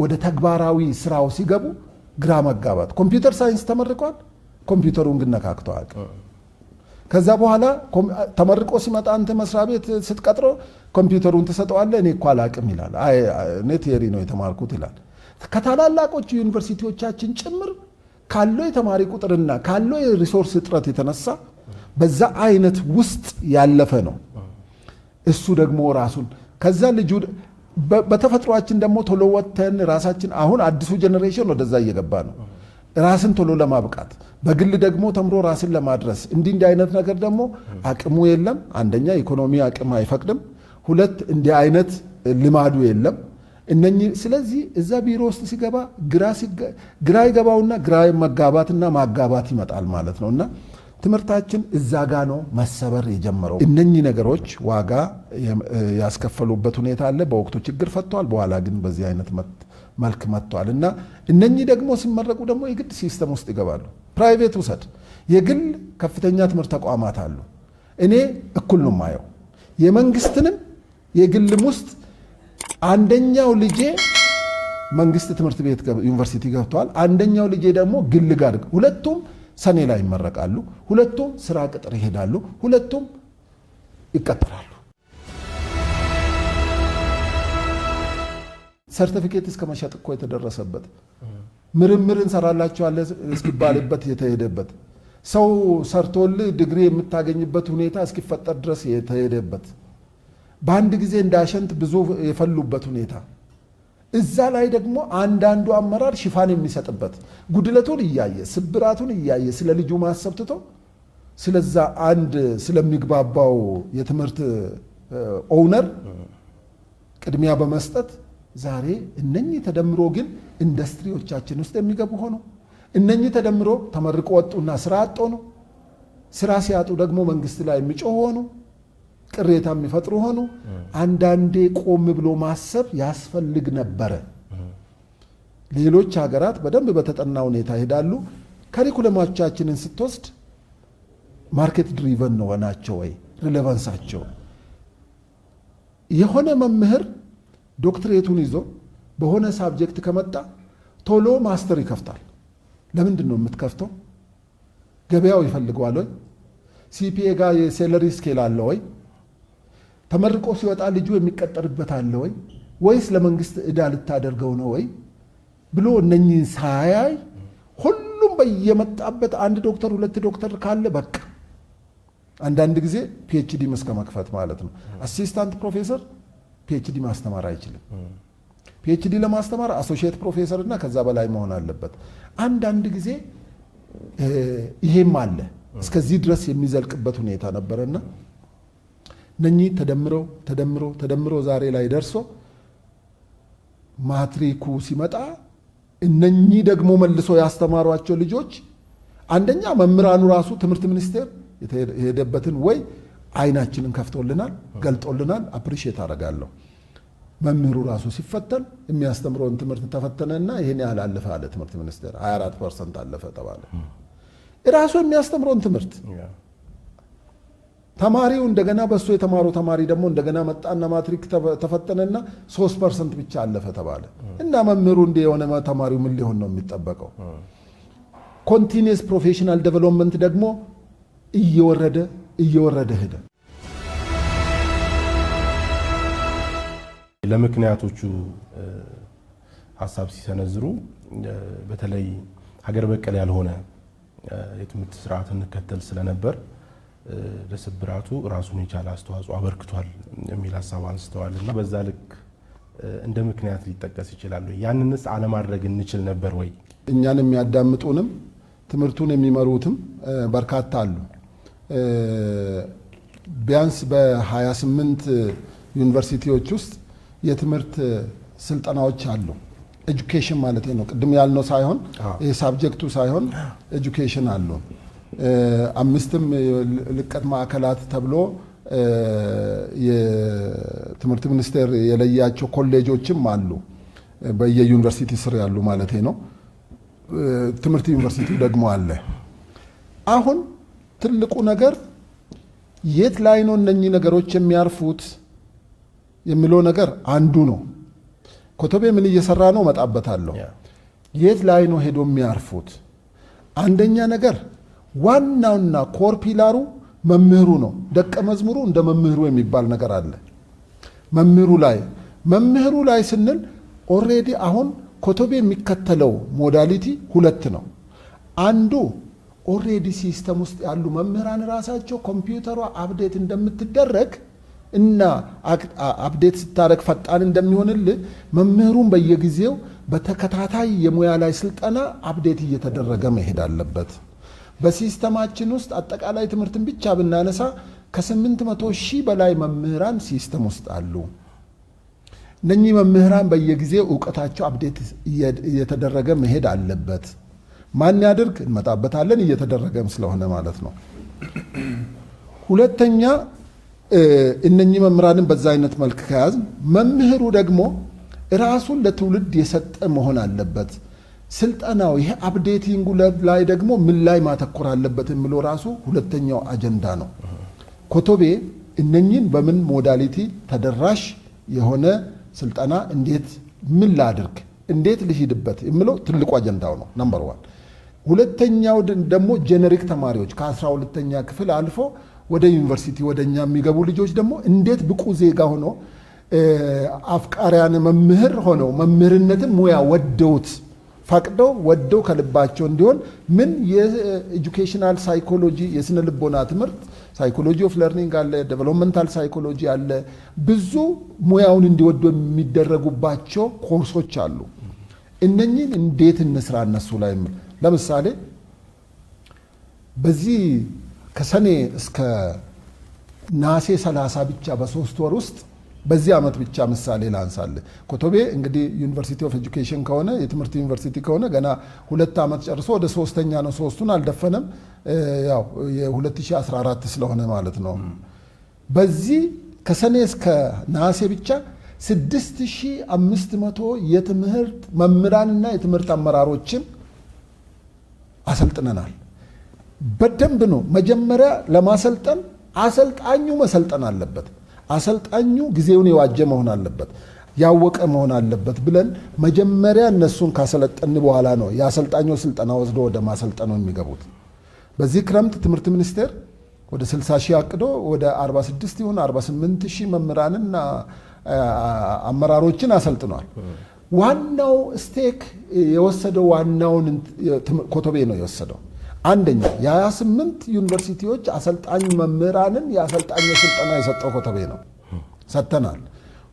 ወደ ተግባራዊ ስራው ሲገቡ ግራ መጋባት። Computer science ተመርቋል፣ ኮምፒውተሩን ግን ነካክቶ አያውቅም። ከዛ በኋላ ተመርቆ ሲመጣ አንተ መስሪያ ቤት ስትቀጥሮ ኮምፒውተሩን ትሰጠዋለህ። እኔ እኮ አላቅም ይላል። እኔ theory ነው የተማርኩት ይላል። ከታላላቆቹ ዩኒቨርሲቲዎቻችን ጭምር ካለው የተማሪ ቁጥርና ካለው የ resource እጥረት የተነሳ በዛ አይነት ውስጥ ያለፈ ነው። እሱ ደግሞ ራሱን ከዛ ልጁ በተፈጥሯችን ደግሞ ቶሎ ወጥተን ራሳችን፣ አሁን አዲሱ generation ወደዛ እየገባ ነው። ራስን ቶሎ ለማብቃት፣ በግል ደግሞ ተምሮ ራስን ለማድረስ እንዲህ እንዲህ አይነት ነገር ደግሞ አቅሙ የለም። አንደኛ ኢኮኖሚ አቅም አይፈቅድም። ሁለት እንዲህ አይነት ልማዱ የለም። እነኚህ ስለዚህ እዛ ቢሮ ውስጥ ሲገባ ግራ ይገባውና ግራ መጋባትና ማጋባት ይመጣል ማለት ነው። እና ትምህርታችን እዛ ጋ ነው መሰበር የጀመረው። እነኚህ ነገሮች ዋጋ ያስከፈሉበት ሁኔታ አለ። በወቅቱ ችግር ፈቷል። በኋላ ግን በዚህ አይነት መልክ መጥቷል። እና እነኚህ ደግሞ ሲመረቁ ደግሞ የግድ system ውስጥ ይገባሉ። Private ውሰድ፣ የግል ከፍተኛ ትምህርት ተቋማት አሉ። እኔ እኩል ነው የማየው የመንግስትንም የግልም ውስጥ። አንደኛው ልጄ መንግስት ትምህርት ቤት ዩኒቨርሲቲ ገብተዋል። አንደኛው ልጄ ደግሞ ግል ጋር፣ ሁለቱም ሰኔ ላይ ይመረቃሉ። ሁለቱም ስራ ቅጥር ይሄዳሉ። ሁለቱም ይቀጠራሉ። ሰርቲፊኬት እስከ መሸጥ እኮ የተደረሰበት፣ ምርምር እንሰራላቸዋለን እስኪባልበት የተሄደበት፣ ሰው ሰርቶልህ ዲግሪ የምታገኝበት ሁኔታ እስኪፈጠር ድረስ የተሄደበት፣ በአንድ ጊዜ እንዳሸን ብዙ የፈሉበት ሁኔታ፣ እዛ ላይ ደግሞ አንዳንዱ አመራር ሽፋን የሚሰጥበት፣ ጉድለቱን እያየ፣ ስብራቱን እያየ፣ ስለ ልጁ ማሰብ ትቶ ስለዛ አንድ ስለሚግባባው የትምህርት owner ቅድሚያ በመስጠት ዛሬ እነኚህ ተደምሮ ግን ኢንዱስትሪዎቻችን ውስጥ የሚገቡ ሆኑ። እነኚህ ተደምሮ ተመርቆ ወጡና ስራ አጡ ነው። ስራ ሲያጡ ደግሞ መንግስት ላይ የሚጮሁ ሆኑ፣ ቅሬታ የሚፈጥሩ ሆኑ። አንዳንዴ ቆም ብሎ ማሰብ ያስፈልግ ነበረ። ሌሎች ሀገራት በደንብ በተጠና ሁኔታ ይሄዳሉ። Curriculum ኦቻችንን ስትወስድ market driven ነው ናቸው ወይ? Relevance ኣቸው፣ የሆነ መምህር ዶክትሬቱን ይዞ በሆነ subject ከመጣ ቶሎ master ይከፍታል። ለምንድን ነው የምትከፍተው? ገበያው ይፈልገዋል ወይ? CPA ጋር የ salary scale አለ ወይ? ተመርቆ ሲወጣ ልጁ የሚቀጠርበት አለ ወይ ወይስ ለመንግስት ዕዳ ልታደርገው ነው ወይ ብሎ እነኚህን ሳያይ ሁሉም በየመጣበት አንድ ዶክተር ሁለት ዶክተር ካለ በቃ፣ አንዳንድ ጊዜ PhD እስከ መክፈት ማለት ነው። Assistant professor PhD ማስተማር አይችልም። PhD ለማስተማር associate professor እና ከዛ በላይ መሆን አለበት። አንዳንድ ጊዜ ይሄም አለ። እስከዚህ ድረስ የሚዘልቅበት ሁኔታ ነበረና እነኚህ ተደምረው ተደምሮ ተደምሮ ዛሬ ላይ ደርሶ ማትሪኩ ሲመጣ እነኚህ ደግሞ መልሶ ያስተማሯቸው ልጆች፣ አንደኛ መምህራኑ ራሱ ትምህርት ሚኒስቴር የሄደበትን ወይ አይናችንን ከፍቶልናል፣ ገልጦልናል። Appreciate አደርጋለሁ። መምህሩ ራሱ ሲፈተን የሚያስተምረውን ትምህርት ተፈተነና ይህን ያህል አለፈ አለ ትምህርት ሚኒስቴር። 24% አለፈ ተባለ። ራሱ የሚያስተምረውን ትምህርት ተማሪው እንደገና በእሱ የተማረው ተማሪ ደግሞ እንደገና መጣና ማትሪክ ተፈተነና 3% ብቻ አለፈ ተባለ። እና መምህሩ እንዲህ የሆነ ተማሪው ምን ሊሆን ነው የሚጠበቀው? Continuous professional development ደግሞ እየወረደ እየወረደ ሄደ። ለምክንያቶቹ ሀሳብ ሲሰነዝሩ በተለይ ሀገር በቀል ያልሆነ የትምህርት ስርዓት እንከተል ስለነበር ለስብራቱ ራሱን የቻለ አስተዋጽኦ አበርክቷል የሚል ሀሳብ አንስተዋል። እና በዛ ልክ እንደ ምክንያት ሊጠቀስ ይችላሉ? ያንንስ አለማድረግ እንችል ነበር ወይ? እኛን የሚያዳምጡንም ትምህርቱን የሚመሩትም በርካታ አሉ። ቢያንስ በ28 ዩኒቨርሲቲዎች ውስጥ የትምህርት ስልጠናዎች አሉ። Education ማለት ነው። ቅድም ያልነው ሳይሆን ይሄ subject ኡ ሳይሆን education አሉ። አምስትም ልቀት ማዕከላት ተብሎ የትምህርት ሚኒስቴር የለያቸው ኮሌጆችም አሉ። በየዩኒቨርሲቲ ስር ያሉ ማለት ነው። ትምህርት ዩኒቨርሲቲው ደግሞ አለ። አሁን ትልቁ ነገር የት ላይ ነው እነኚህ ነገሮች የሚያርፉት የሚለው ነገር አንዱ ነው። ኮተቤ ምን እየሰራ ነው እመጣበታለሁ። የት ላይ ነው ሄዶ የሚያርፉት? አንደኛ ነገር ዋናውና core pillar ኡ መምህሩ ነው። ደቀ መዝሙሩ እንደ መምህሩ የሚባል ነገር አለ። መምህሩ ላይ ስንል already አሁን ኮተቤ የሚከተለው modality ሁለት ነው። አንዱ already system ውስጥ ያሉ መምህራን ራሳቸው ኮምፒውተሯ update እንደምትደረግ እና update ስታደረግ ፈጣን እንደሚሆንልህ መምህሩን በየጊዜው በተከታታይ የሙያ ላይ ስልጠና update እየተደረገ መሄድ አለበት። በ system ኣችን ውስጥ አጠቃላይ ትምህርትን ብቻ ብናነሳ ከ800,000 በላይ መምህራን system ውስጥ አሉ። እነኚህ መምህራን በየጊዜው እውቀታቸው update እየተደረገ መሄድ አለበት። ማን ያድርግ እንመጣበታለን፣ እየተደረገም ስለሆነ ማለት ነው። ሁለተኛ እነኚህ መምህራንን በዛ አይነት መልክ ከያዝን መምህሩ ደግሞ ራሱን ለትውልድ የሰጠ መሆን አለበት። ስልጠናው ይሄ updating ኡ ላይ ደግሞ ምን ላይ ማተኮር አለበት የሚለው ራሱ ሁለተኛው አጀንዳ ነው። ኮተቤ እነኚህን በምን modality ተደራሽ የሆነ ስልጠና እንዴት ምን ላድርግ፣ እንዴት ልሂድበት የሚለው ትልቁ አጀንዳው ነው፣ number one። ሁለተኛው ደግሞ generic ተማሪዎች ከ12ኛ ክፍል አልፎ ወደ ዩኒቨርሲቲ ወደ እኛ የሚገቡ ልጆች ደግሞ እንዴት ብቁ ዜጋ ሆኖ አፍቃሪያን መምህር ሆነው መምህርነትን ሙያ ወደውት ፈቅደው ወደው ከልባቸው እንዲሆን ምን የ educational psychology፣ የስነ ልቦና ትምህርት፣ psychology of learning አለ፣ developmental psychology አለ። ብዙ ሙያውን እንዲወዱ የሚደረጉባቸው ኮርሶች አሉ። እነኚህን እንዴት እንስራ እነሱ ላይ? ለምሳሌ በዚህ ከሰኔ እስከ ነሐሴ 30 ብቻ በ3 ወር ውስጥ በዚህ ዓመት ብቻ ምሳሌ ላንሳልህ። ኮተቤ እንግዲህ University of Education ከሆነ፣ የትምህርት ዩኒቨርሲቲ ከሆነ ገና 2 ዓመት ጨርሶ ወደ ሶስተኛ ነው። ሶስቱን አልደፈነም። ያው የ2014 ስለሆነ ማለት ነው። በዚህ ከሰኔ እስከ ነሐሴ ብቻ 6500 የትምህርት መምህራንና የትምህርት አመራሮችን አሰልጥነናል። በደንብ ነው። መጀመሪያ ለማሰልጠን አሰልጣኙ መሰልጠን አለበት። አሰልጣኙ ጊዜውን የዋጀ መሆን አለበት፣ ያወቀ መሆን አለበት ብለን መጀመሪያ እነሱን ካሰለጠን በኋላ ነው የአሰልጣኞች ስልጠና ወስዶ ወደ ማሰልጠኑ የሚገቡት። በዚህ ክረምት ትምህርት ሚኒስቴር ወደ 60 ሺህ አቅዶ ወደ 46 ይሁን 48 ሺህ መምህራንና አመራሮችን አሰልጥኗል። ዋናው stake የወሰደው ዋናውን ኮተቤ ነው የወሰደው። አንደኛ የ28 ዩኒቨርሲቲዎች አሰልጣኝ መምህራንን የአሰልጣኝ ስልጠና የሰጠው ኮተቤ ነው፣ ሰጥተናል።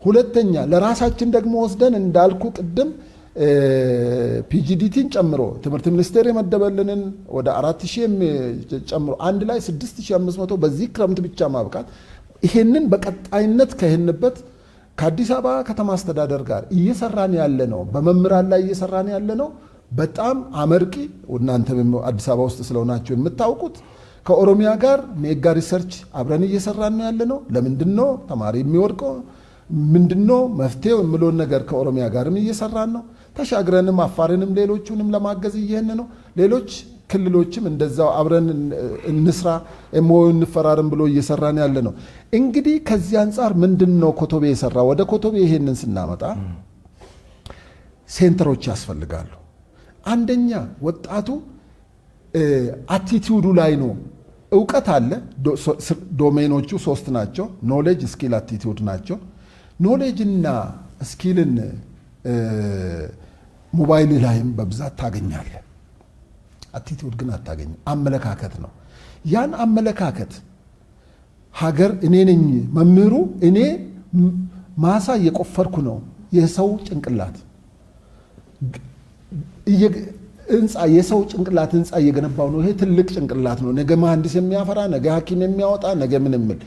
ሁለተኛ ለራሳችን ደግሞ ወስደን እንዳልኩ ቅድም PGDT ን ጨምሮ ትምህርት ሚኒስቴር የመደበልንን ወደ 4000 ጨምሮ አንድ ላይ 6500 በዚህ ክረምት ብቻ ማብቃት፣ ይሄንን በቀጣይነት ከሄንበት ከአዲስ አበባ ከተማ አስተዳደር ጋር እየሰራን ያለ ነው፣ በመምህራን ላይ እየሰራን ያለ ነው። በጣም አመርቂ፣ እናንተ አዲስ አበባ ውስጥ ስለሆናችሁ የምታውቁት። ከኦሮሚያ ጋር mega research አብረን እየሰራን ነው ያለ ነው። ለምንድን ነው ተማሪ የሚወድቀው? ምንድን ነው መፍትሄው የምለውን ነገር ከኦሮሚያ ጋርም እየሰራን ነው። ተሻግረንም አፋርንም ሌሎቹንም ለማገዝ እየሄን ነው። ሌሎች ክልሎችም እንደዛው አብረን እንስራ፣ MOU እንፈራረም ብሎ እየሰራን ያለ ነው። እንግዲህ ከዚህ አንጻር ምንድን ነው ኮተቤ የሰራ? ወደ ኮተቤ ይሄንን ስናመጣ center ኦች ያስፈልጋሉ። አንደኛ ወጣቱ attitude ኡ ላይ ነው። እውቀት አለ። Domain ኦቹ ሶስት ናቸው። Knowledge፣ skill፣ attitude ናቸው። Knowledge እና skill ን ሞባይል ላይም በብዛት ታገኛለህ። Attitude ግን አታገኝም። አመለካከት ነው። ያን አመለካከት ሀገር እኔ ነኝ መምህሩ፣ እኔ ማሳ እየቆፈርኩ ነው፣ የሰው ጭንቅላት ህንፃ የሰው ጭንቅላት ህንፃ እየገነባው ነው። ይሄ ትልቅ ጭንቅላት ነው። ነገ መሐንዲስ የሚያፈራ፣ ነገ ሐኪም የሚያወጣ፣ ነገ ምን የሚል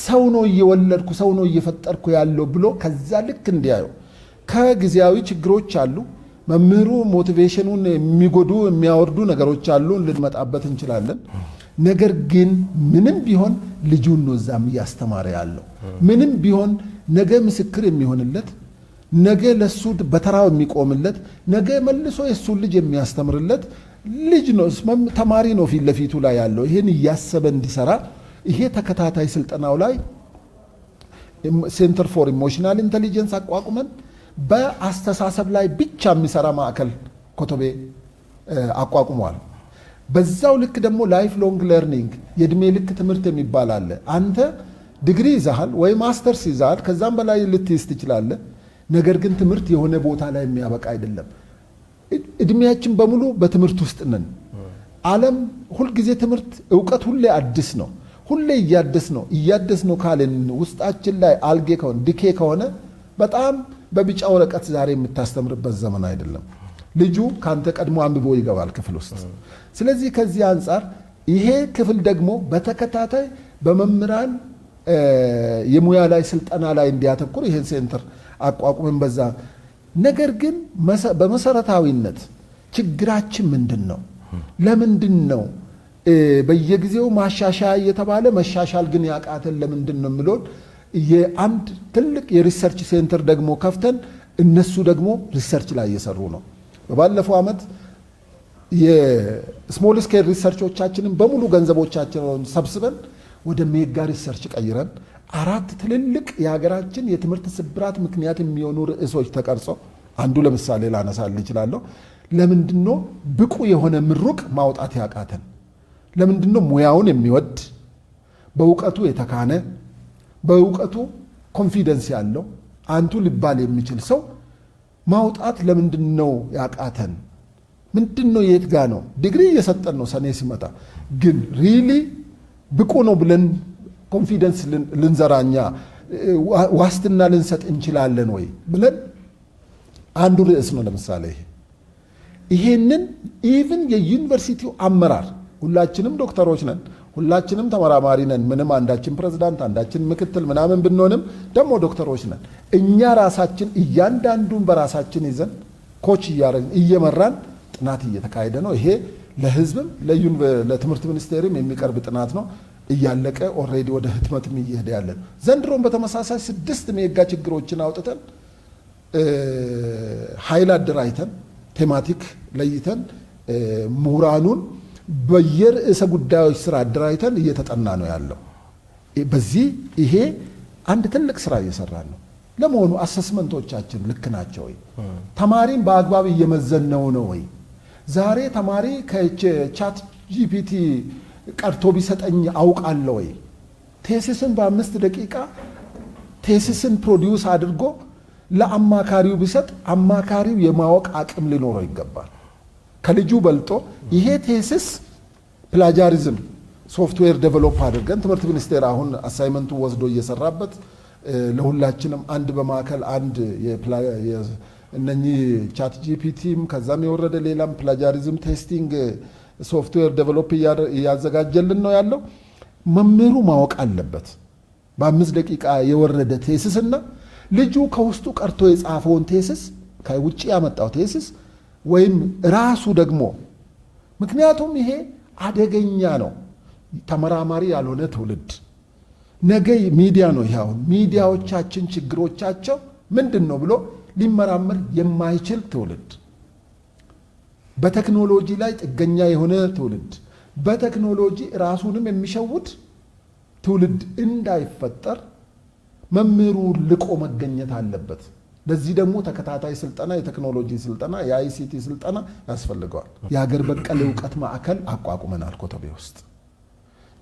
ሰው ነው እየወለድኩ፣ ሰው ነው እየፈጠርኩ ያለው ብሎ ከዛ ልክ እንዲያየው። ከጊዜያዊ ችግሮች አሉ። መምህሩ motivation ኑን የሚጎዱ፣ የሚያወርዱ ነገሮች አሉ፣ ልንመጣበት እንችላለን። ነገር ግን ምንም ቢሆን ልጁን ነው እዛም እያስተማረ ያለው። ምንም ቢሆን ነገ ምስክር የሚሆንለት፣ ነገ ለሱ በተራው የሚቆምለት፣ ነገ መልሶ የእሱን ልጅ የሚያስተምርለት ልጅ ነው፣ ተማሪ ነው ፊት ለፊቱ ላይ ያለው። ይሄን እያሰበ እንዲሰራ ይሄ ተከታታይ ስልጠናው ላይ center for emotional intelligence አቋቁመን በአስተሳሰብ ላይ ብቻ የሚሰራ ማዕከል ኮተቤ አቋቁሟል። በዛው ልክ ደግሞ life long learning፣ የእድሜ ልክ ትምህርት የሚባል አለ። አንተ ዲግሪ ይዘሃል ወይ ማስተርስ ይዘሃል፣ ከዛም በላይ ልትይዝ ትችላለህ። ነገር ግን ትምህርት የሆነ ቦታ ላይ የሚያበቃ አይደለም። እድሜያችን በሙሉ በትምህርት ውስጥ ነን። ዓለም ሁልጊዜ ትምህርት፣ እውቀት ሁሌ አዲስ ነው። ሁሌ እያደስ ነው እያደስ ነው ካልን ውስጣችን ላይ አልጌ ከሆነ፣ decay ከሆነ በጣም በቢጫ ወረቀት ዛሬ የምታስተምርበት ዘመን አይደለም። ልጁ ካንተ ቀድሞ አንብቦ ይገባል ክፍል ውስጥ። ስለዚህ ከዚህ አንጻር ይሄ ክፍል ደግሞ በተከታታይ በመምህራን የሙያ ላይ ስልጠና ላይ እንዲያተኩር ይሄን center አቋቁመን በዛ። ነገር ግን በመሰረታዊነት ችግራችን ምንድን ነው? ለምንድን ነው በየጊዜው ማሻሻያ እየተባለ መሻሻል ግን ያቃተን ለምንድን ነው የሚለውን የአንድ ትልቅ የ research center ደግሞ ከፍተን እነሱ ደግሞ research ላይ እየሰሩ ነው። በባለፈው ዓመት የ small scale research ኦቻችንን በሙሉ ገንዘቦቻችንን ሰብስበን ወደ mega research ቀይረን አራት ትልልቅ የሀገራችን የትምህርት ስብራት ምክንያት የሚሆኑ ርዕሶች ተቀርጾ አንዱ ለምሳሌ ላነሳል እችላለሁ። ለምንድነው ብቁ የሆነ ምሩቅ ማውጣት ያቃተን? ለምንድነው ሙያውን የሚወድ፣ በእውቀቱ የተካነ፣ በእውቀቱ confidence ያለው፣ አንቱ ሊባል የሚችል ሰው ማውጣት ለምንድን ነው ያቃተን? ምንድን ነው፣ የት ጋ ነው? ዲግሪ እየሰጠን ነው ሰኔ ሲመጣ፣ ግን really ብቁ ነው ብለን confidence ልንዘራ፣ እኛ ዋስትና ልንሰጥ እንችላለን ወይ ብለን አንዱ ርዕስ ነው። ለምሳሌ ይሄ ይሄንን even የዩኒቨርሲቲው አመራር፣ ሁላችንም ዶክተሮች ነን፣ ሁላችንም ተመራማሪ ነን። ምንም አንዳችን ፕሬዝዳንት፣ አንዳችን ምክትል ምናምን ብንሆንም ደግሞ ዶክተሮች ነን። እኛ ራሳችን እያንዳንዱን በራሳችን ይዘን coach እያደረግን እየመራን ጥናት እየተካሄደ ነው። ይሄ ለህዝብም ለትምህርት ሚኒስቴርም የሚቀርብ ጥናት ነው። እያለቀ already ወደ ህትመትም እየሄደ ያለ ነው። ዘንድሮም በተመሳሳይ ስድስት mega ችግሮችን አውጥተን፣ ኃይል አደራጅተን፣ thematic ለይተን፣ ምሁራኑን በየርዕሰ ጉዳዮች ስራ አደራጅተን እየተጠና ነው ያለው። በዚህ ይሄ አንድ ትልቅ ስራ እየሰራን ነው። ለመሆኑ assessment ኦቻችን ልክ ናቸው ወይ? ተማሪን በአግባብ እየመዘንነው ነው ወይ? ዛሬ ተማሪ ከ ChatGPT ቀድቶ ቢሰጠኝ አውቃለሁ ወይ? Thesis ን በ5 ደቂቃ thesis ን produce አድርጎ ለአማካሪው ቢሰጥ አማካሪው የማወቅ አቅም ሊኖረው ይገባል። ከልጁ በልጦ ይሄ thesis plagiarism software develop አድርገን ትምህርት ሚኒስቴር አሁን assignment ኡን ወስዶ እየሰራበት ለሁላችንም አንድ በማዕከል አንድ እነኚህ ChatGPT ም ከዛም የወረደ ሌላም plagiarism testing software develop እያዘጋጀልን ነው ያለው። መምህሩ ማወቅ አለበት። በ5 ደቂቃ የወረደ thesis እና ልጁ ከውስጡ ቀድቶ የጻፈውን thesis፣ ከውጭ ያመጣው thesis ወይም ራሱ ደግሞ፣ ምክንያቱም ይሄ አደገኛ ነው። ተመራማሪ ያልሆነ ትውልድ ነገ ሚዲያ ነው። ይሄ አሁን ሚዲያዎቻችን ችግሮቻቸው ምንድን ነው ብሎ ሊመራመር የማይችል ትውልድ፣ በቴክኖሎጂ ላይ ጥገኛ የሆነ ትውልድ፣ በቴክኖሎጂ ራሱንም የሚሸውድ ትውልድ እንዳይፈጠር መምህሩ ልቆ መገኘት አለበት። ለዚህ ደግሞ ተከታታይ ስልጠና፣ የቴክኖሎጂ ስልጠና፣ የ ICT ስልጠና ያስፈልገዋል። የሀገር በቀል እውቀት ማዕከል አቋቁመናል። ኮተቤ ውስጥ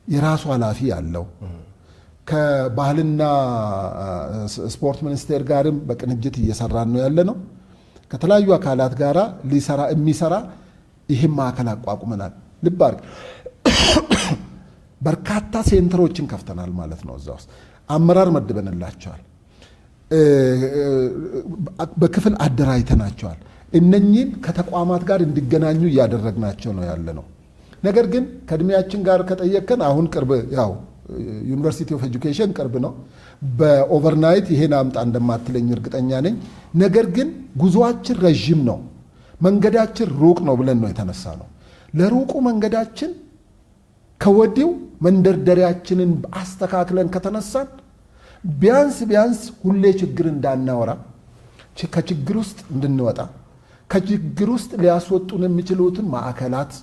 የራሱ ኃላፊ ያለው፣ ከባህልና ስፖርት ሚኒስቴር ጋርም በቅንጅት እየሰራን ነው ያለ ነው። ከተለያዩ አካላት ጋር ሊሰራ የሚሰራ ይህም ማዕከል አቋቁመናል። ልብ አድርግ፣ በርካታ center ኦችን ከፍተናል ማለት ነው። እዛ ውስጥ አመራር መድበንላቸዋል። በክፍል አደራጅተናቸዋል። እነኚህን ከተቋማት ጋር እንዲገናኙ እያደረግናቸው ነው ያለ ነው። ነገር ግን ከእድሜያችን ጋር ከጠየቅከን አሁን ቅርብ ያው University of Education ቅርብ ነው። በ overnight ይሄን አምጣ እንደማትለኝ እርግጠኛ ነኝ። ነገር ግን ጉዞአችን ረዥም ነው፣ መንገዳችን ሩቅ ነው ብለን ነው የተነሳነው። ለሩቁ መንገዳችን ከወዲሁ መንደርደሪያችንን አስተካክለን ከተነሳን ቢያንስ ቢያንስ ሁሌ ችግር እንዳናወራ፣ ከችግር ውስጥ እንድንወጣ፣ ከችግር ውስጥ ሊያስወጡን የሚችሉትን ማዕከላት፣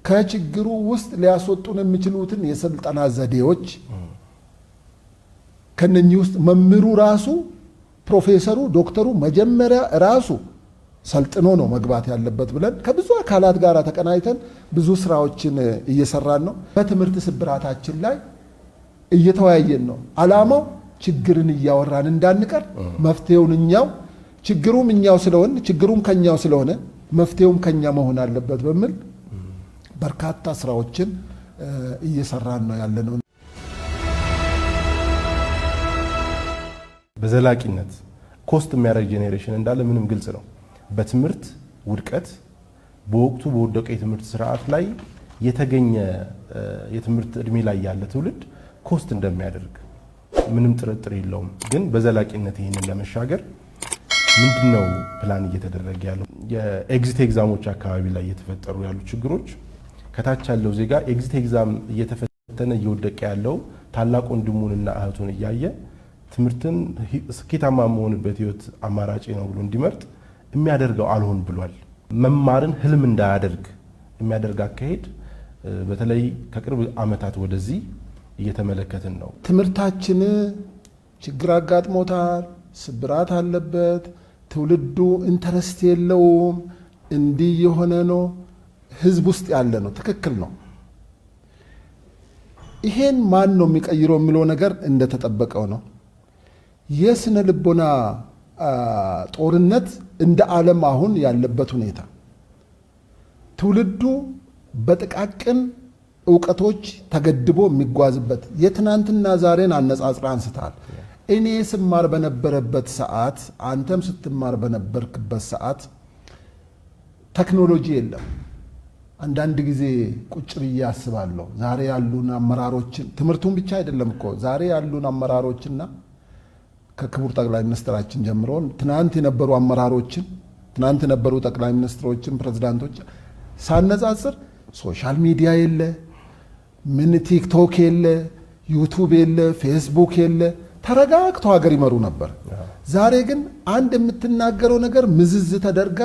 ከችግሩ ውስጥ ሊያስወጡን የሚችሉትን የስልጠና ዘዴዎች፣ ከነኚህ ውስጥ መምህሩ ራሱ፣ ፕሮፌሰሩ፣ ዶክተሩ መጀመሪያ ራሱ ሰልጥኖ ነው መግባት ያለበት ብለን ከብዙ አካላት ጋር ተቀናጅተን ብዙ ስራዎችን እየሰራን ነው። በትምህርት ስብራታችን ላይ እየተወያየን ነው። አላማው ችግርን እያወራን እንዳንቀር መፍትሄውን እኛው፣ ችግሩም እኛው ስለሆን፣ ችግሩም ከኛው ስለሆነ መፍትሄውም ከኛ መሆን አለበት በሚል በርካታ ስራዎችን እየሰራን ነው ያለነው። በዘላቂነት cost የሚያደርግ generation እንዳለ ምንም ግልጽ ነው። በትምህርት ውድቀት፣ በወቅቱ በወደቀ የትምህርት ስርዓት ላይ የተገኘ የትምህርት እድሜ ላይ ያለ ትውልድ cost እንደሚያደርግ ምንም ጥርጥር የለውም። ግን በዘላቂነት ይህንን ለመሻገር ምንድነው ፕላን እየተደረገ ያለው? የ exit exam ኦች አካባቢ ላይ እየተፈጠሩ ያሉ ችግሮች፣ ከታች ያለው ዜጋ exit exam እየተፈተነ እየወደቀ ያለው ታላቅ ወንድሙንና እህቱን እያየ ትምህርትን ስኬታማ የመሆንበት ህይወት አማራጭ ነው ብሎ እንዲመርጥ የሚያደርገው አልሆን ብሏል። መማርን ህልም እንዳያደርግ የሚያደርግ አካሄድ በተለይ ከቅርብ ዓመታት ወደዚህ እየተመለከትን ነው። ትምህርታችን ችግር አጋጥሞታል፣ ስብራት አለበት፣ ትውልዱ interest የለውም፣ እንዲህ የሆነ ነው፣ ህዝብ ውስጥ ያለ ነው። ትክክል ነው። ይሄን ማን ነው የሚቀይረው የሚለው ነገር እንደተጠበቀው ነው። የስነ ልቦና ጦርነት እንደ ዓለም አሁን ያለበት ሁኔታ ትውልዱ በጥቃቅን እውቀቶች ተገድቦ የሚጓዝበት፣ የትናንትና ዛሬን አነጻጽረህ አንስተሃል። እኔ ስማር በነበረበት ሰዓት፣ አንተም ስትማር በነበርክበት ሰዓት ቴክኖሎጂ የለም። አንዳንድ ጊዜ ቁጭ ብዬ አስባለሁ። ዛሬ ያሉን አመራሮችን፣ ትምህርቱን ብቻ አይደለም እኮ፣ ዛሬ ያሉን አመራሮችና ከክቡር ጠቅላይ ሚኒስትራችን ጀምሮ ትናንት የነበሩ አመራሮችን፣ ትናንት የነበሩ ጠቅላይ ሚኒስትሮችን፣ ፕሬዚዳንቶች ሳነጻጽር social media የለ፣ ምን ቲክቶክ የለ፣ ዩቱብ የለ፣ ፌስቡክ የለ፣ ተረጋግቶ ሀገር ይመሩ ነበር። ዛሬ ግን አንድ የምትናገረው ነገር ምዝዝ ተደርጋ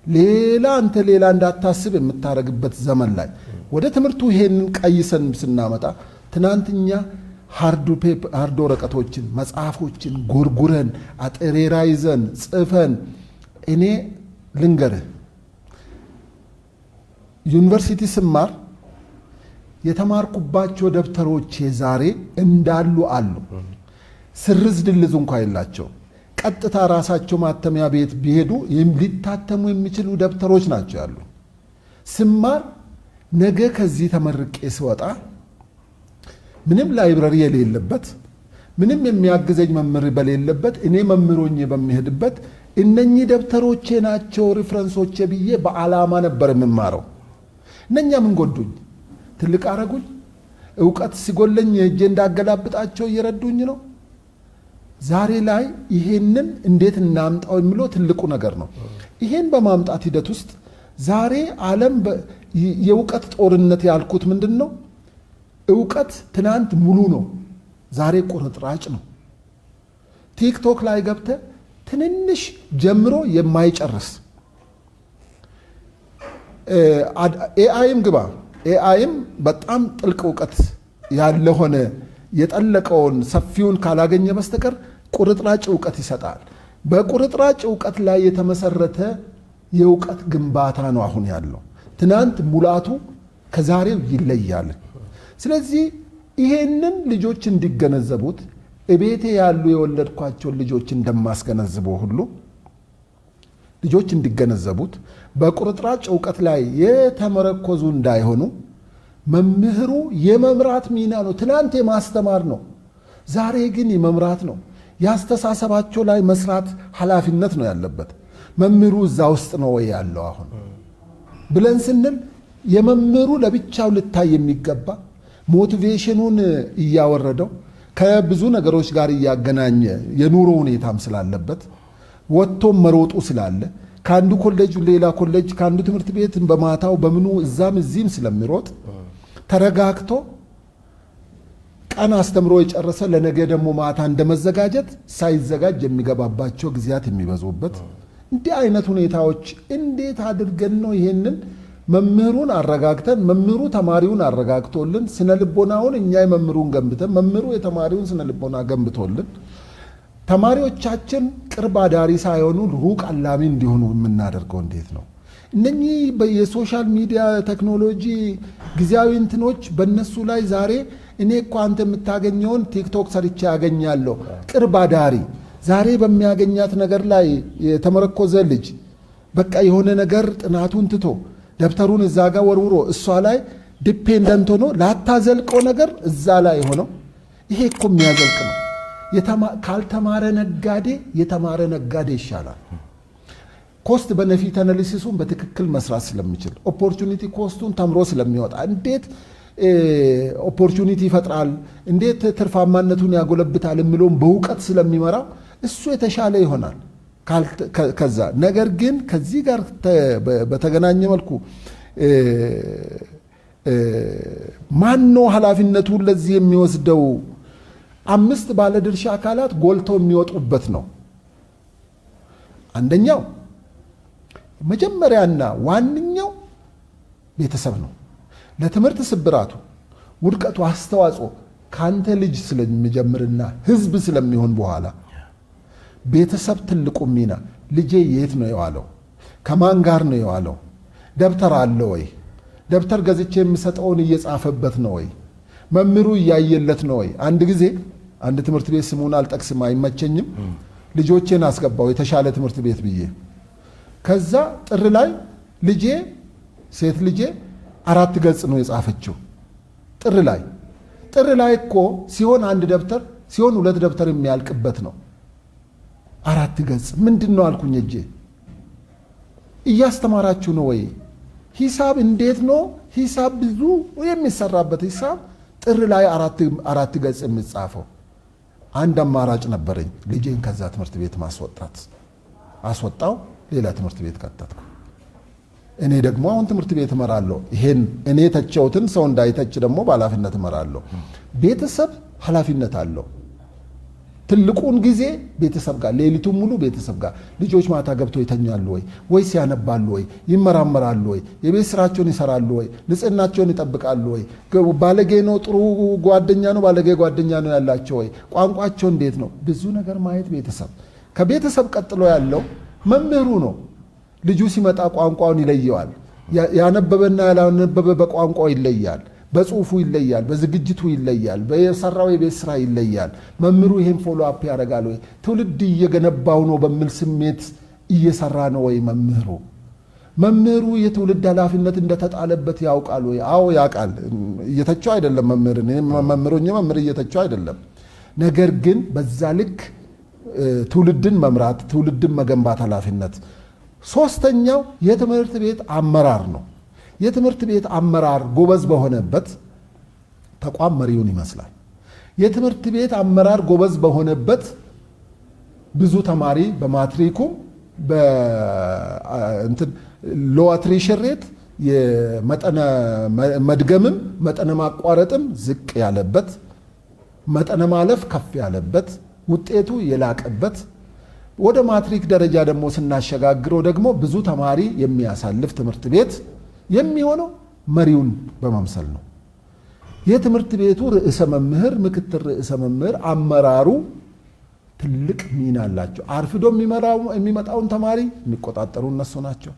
ሌላ አንተ ሌላ እንዳታስብ የምታደርግበት ዘመን ላይ ወደ ትምህርቱ ይሄንን ቀይሰን ስናመጣ ትናንትኛ hard ወረቀቶችን፣ መጽሐፎችን ጎርጉረን፣ አጠሬራ ይዘን ጽፈን፣ እኔ ልንገርህ፣ ዩኒቨርሲቲ ስማር የተማርኩባቸው ደብተሮቼ ዛሬ እንዳሉ አሉ። ስርዝ ድልዝ እንኳ የላቸው። ቀጥታ ራሳቸው ማተሚያ ቤት ቢሄዱ ሊታተሙ የሚችሉ ደብተሮች ናቸው ያሉ። ስማር ነገ ከዚህ ተመርቄ ስወጣ ምንም library የሌለበት፣ ምንም የሚያግዘኝ መምህር በሌለበት፣ እኔ መምህር ሆኜ በምሄድበት እነኚህ ደብተሮቼ ናቸው reference ኦቼ ብዬ በዓላማ ነበር የምማረው። እነኛ ምን ጎዱኝ? ትልቅ አረጉኝ። እውቀት ሲጎለኝ እጄ እንዳገላብጣቸው እየረዱኝ ነው። ዛሬ ላይ ይሄንን እንዴት እናምጣው የሚለው ትልቁ ነገር ነው። ይሄን በማምጣት ሂደት ውስጥ ዛሬ ዓለም የእውቀት ጦርነት ያልኩት ምንድን ነው? እውቀት ትናንት ሙሉ ነው፣ ዛሬ ቁርጥራጭ ነው። ቲክቶክ ላይ ገብተህ ትንንሽ ጀምሮ የማይጨርስ፣ AI ም ግባ፣ AI ም በጣም ጥልቅ እውቀት ያለ ሆነ የጠለቀውን ሰፊውን ካላገኘ በስተቀር ቁርጥራጭ እውቀት ይሰጣል። በቁርጥራጭ እውቀት ላይ የተመሰረተ የእውቀት ግንባታ ነው አሁን ያለው። ትናንት ሙላቱ ከዛሬው ይለያል። ስለዚህ ይሄንን ልጆች እንዲገነዘቡት፣ እቤቴ ያሉ የወለድኳቸውን ልጆች እንደማስገነዝበው ሁሉ ልጆች እንዲገነዘቡት፣ በቁርጥራጭ እውቀት ላይ የተመረኮዙ እንዳይሆኑ መምህሩ የመምራት ሚና ነው። ትናንት የማስተማር ነው፣ ዛሬ ግን የመምራት ነው። የአስተሳሰባቸው ላይ መስራት ኃላፊነት ነው ያለበት። መምህሩ እዛ ውስጥ ነው ወይ ያለው አሁን ብለን ስንል የመምህሩ ለብቻው ልታይ የሚገባ፣ motivation ኑን እያወረደው ከብዙ ነገሮች ጋር እያገናኘ፣ የኑሮ ሁኔታም ስላለበት፣ ወጥቶም መሮጡ ስላለ፣ ከአንዱ ኮሌጅ ሌላ ኮሌጅ፣ ከአንዱ ትምህርት ቤት በማታው በምኑ እዛም እዚህም ስለሚሮጥ፣ ተረጋግቶ ቀን አስተምሮ የጨረሰ ለነገ ደግሞ ማታ እንደመዘጋጀት ሳይዘጋጅ የሚገባባቸው ጊዜያት የሚበዙበት እንዲህ አይነት ሁኔታዎች እንዴት አድርገን ነው ይሄንን መምህሩን አረጋግተን፣ መምህሩ ተማሪውን አረጋግቶልን፣ ስነ ልቦናውን እኛ የመምህሩን ገንብተን፣ መምህሩ የተማሪውን ስነ ልቦና ገንብቶልን፣ ተማሪዎቻችን ቅርብ አዳሪ ሳይሆኑ ሩቅ አላሚ እንዲሆኑ የምናደርገው እንዴት ነው? እነኚህ የ social media ቴክኖሎጂ ጊዜያዊ እንትኖች በእነሱ ላይ ዛሬ እኔ እኮ አንተ የምታገኘውን ቲክቶክ ሰርቼ ያገኛለሁ። ቅርብ አዳሪ ዛሬ በሚያገኛት ነገር ላይ የተመረኮዘ ልጅ በቃ የሆነ ነገር ጥናቱን ትቶ፣ ደብተሩን እዛ ጋር ወርውሮ፣ እሷ ላይ dependent ሆኖ ላታዘልቀው ነገር እዛ ላይ ሆነው፣ ይሄ እኮ የሚያዘልቅ ነው። ካልተማረ ነጋዴ የተማረ ነጋዴ ይሻላል። Cost benefit analysis ኡን በትክክል መስራት ስለሚችል፣ opportunity cost ኡን ተምሮ ስለሚወጣ፣ እንዴት opportunity ይፈጥራል፣ እንዴት ትርፋማነቱን ያጎለብታል የሚለውን በእውቀት ስለሚመራው እሱ የተሻለ ይሆናል። ከዛ ነገር ግን ከዚህ ጋር በተገናኘ መልኩ ማን ነው ኃላፊነቱን ለዚህ የሚወስደው? አምስት ባለድርሻ አካላት ጎልተው የሚወጡበት ነው። አንደኛው መጀመሪያና ዋነኛው ቤተሰብ ነው። ለትምህርት ስብራቱ፣ ውድቀቱ አስተዋጽኦ ከአንተ ልጅ ስለሚጀምርና ህዝብ ስለሚሆን በኋላ ቤተሰብ ትልቁ ሚና፣ ልጄ የት ነው የዋለው? ከማን ጋር ነው የዋለው? ደብተር አለ ወይ? ደብተር ገዝቼ የምሰጠውን እየጻፈበት ነው ወይ? መምህሩ እያየለት ነው ወይ? አንድ ጊዜ አንድ ትምህርት ቤት፣ ስሙን አልጠቅስም፣ አይመቸኝም። ልጆቼን አስገባው የተሻለ ትምህርት ቤት ብዬ። ከዛ ጥር ላይ ልጄ፣ ሴት ልጄ 4 ገጽ ነው የጻፈችው ጥር ላይ። ጥር ላይ እኮ ሲሆን አንድ ደብተር ሲሆን ሁለት ደብተር የሚያልቅበት ነው። 4 ገጽ ምንድን ነው አልኩኝ። እጄ እያስተማራችሁ ነው ወይ? ሂሳብ እንዴት ነው? ሂሳብ ብዙ የሚሰራበት ሂሳብ ጥር ላይ 4 ገጽ የሚጻፈው? አንድ አማራጭ ነበረኝ፣ ልጄን ከዛ ትምህርት ቤት ማስወጣት። አስወጣው፣ ሌላ ትምህርት ቤት ከተትኩ። እኔ ደግሞ አሁን ትምህርት ቤት እመራለሁ። ይሄን እኔ የተቸውትን ሰው እንዳይተች ደግሞ በኃላፊነት እመራለሁ። ቤተሰብ ኃላፊነት አለው። ትልቁን ጊዜ ቤተሰብ ጋር፣ ሌሊቱን ሙሉ ቤተሰብ ጋር፣ ልጆች ማታ ገብተው ይተኛሉ ወይ፣ ወይስ ያነባሉ ወይ፣ ይመራመራሉ ወይ፣ የቤት ስራቸውን ይሰራሉ ወይ፣ ንጽህናቸውን ይጠብቃሉ ወይ፣ ባለጌ ነው ጥሩ ጓደኛ ነው፣ ባለጌ ጓደኛ ነው ያላቸው ወይ፣ ቋንቋቸው እንዴት ነው፣ ብዙ ነገር ማየት ቤተሰብ። ከቤተሰብ ቀጥሎ ያለው መምህሩ ነው። ልጁ ሲመጣ ቋንቋውን ይለየዋል። ያነበበና ያላነበበ በቋንቋው ይለያል። በጽሁፉ ይለያል፣ በዝግጅቱ ይለያል፣ በየሰራው የቤት ስራ ይለያል። መምህሩ ይሄን follow up ያደርጋል ወይ? ትውልድ እየገነባው ነው በሚል ስሜት እየሰራ ነው ወይ መምህሩ? መምህሩ የትውልድ ኃላፊነት እንደተጣለበት ያውቃል ወይ? አዎ ያውቃል። እየተቸው አይደለም መምህርን፣ መምህሮኝ መምህር እየተቸው አይደለም። ነገር ግን በዛ ልክ ትውልድን መምራት፣ ትውልድን መገንባት ኃላፊነት። ሶስተኛው የትምህርት ቤት አመራር ነው። የትምህርት ቤት አመራር ጎበዝ በሆነበት ተቋም መሪውን ይመስላል። የትምህርት ቤት አመራር ጎበዝ በሆነበት ብዙ ተማሪ በማትሪኩም በእንትን low attrition rate፣ የመጠነ መድገምም መጠነ ማቋረጥም ዝቅ ያለበት፣ መጠነ ማለፍ ከፍ ያለበት፣ ውጤቱ የላቀበት፣ ወደ ማትሪክ ደረጃ ደግሞ ስናሸጋግረው ደግሞ ብዙ ተማሪ የሚያሳልፍ ትምህርት ቤት የሚሆነው መሪውን በመምሰል ነው። የትምህርት ቤቱ ርዕሰ መምህር፣ ምክትል ርዕሰ መምህር፣ አመራሩ ትልቅ ሚና አላቸው። አርፍዶ የሚመጣውን ተማሪ የሚቆጣጠሩ እነሱ ናቸው።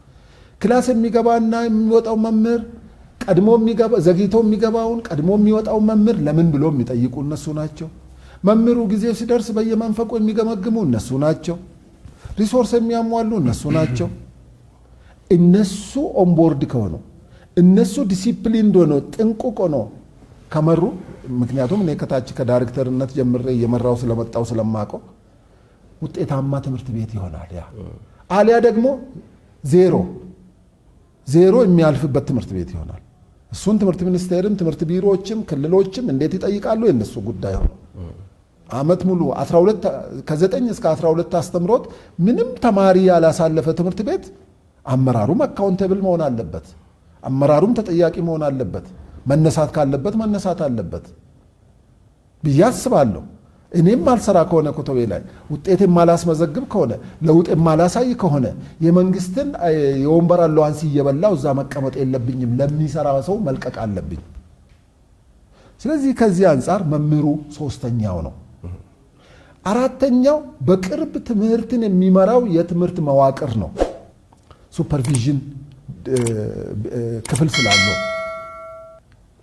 Class የሚገባና የሚወጣው መምህር፣ ቀድሞ ዘግይቶ የሚገባውን ቀድሞ የሚወጣውን መምህር ለምን ብሎ የሚጠይቁ እነሱ ናቸው። መምህሩ ጊዜው ሲደርስ በየመንፈቁ የሚገመግሙ እነሱ ናቸው። Resource የሚያሟሉ እነሱ ናቸው። እነሱ onboard ከሆኑ፣ እነሱ ዲሲፕሊን ሆነው ጥንቁቅ ሆኖ ከመሩ፣ ምክንያቱም እኔ ከታች ከዳይሬክተርነት ጀምሬ እየመራው ስለመጣው ስለማቀው፣ ውጤታማ ትምህርት ቤት ይሆናል። ያ አሊያ ደግሞ ዜሮ ዜሮ የሚያልፍበት ትምህርት ቤት ይሆናል። እሱን ትምህርት ሚኒስቴርም ትምህርት ቢሮዎችም ክልሎችም እንዴት ይጠይቃሉ የእነሱ ጉዳይ ሆኖ፣ ዓመት ሙሉ 12 ከ9 እስከ 12 አስተምሮት ምንም ተማሪ ያላሳለፈ ትምህርት ቤት አመራሩም accountable መሆን አለበት። አመራሩም ተጠያቂ መሆን አለበት። መነሳት ካለበት መነሳት አለበት ብዬ አስባለሁ። እኔም ማልሰራ ከሆነ፣ ኮተቤ ላይ ውጤት የማላስመዘግብ ከሆነ፣ ለውጥ የማላሳይ ከሆነ፣ የመንግስትን የወንበር allowance እየበላው እዛ መቀመጥ የለብኝም። ለሚሰራ ሰው መልቀቅ አለብኝ። ስለዚህ ከዚህ አንጻር መምህሩ ሶስተኛው ነው። አራተኛው በቅርብ ትምህርትን የሚመራው የትምህርት መዋቅር ነው። Supervision ክፍል ስላለው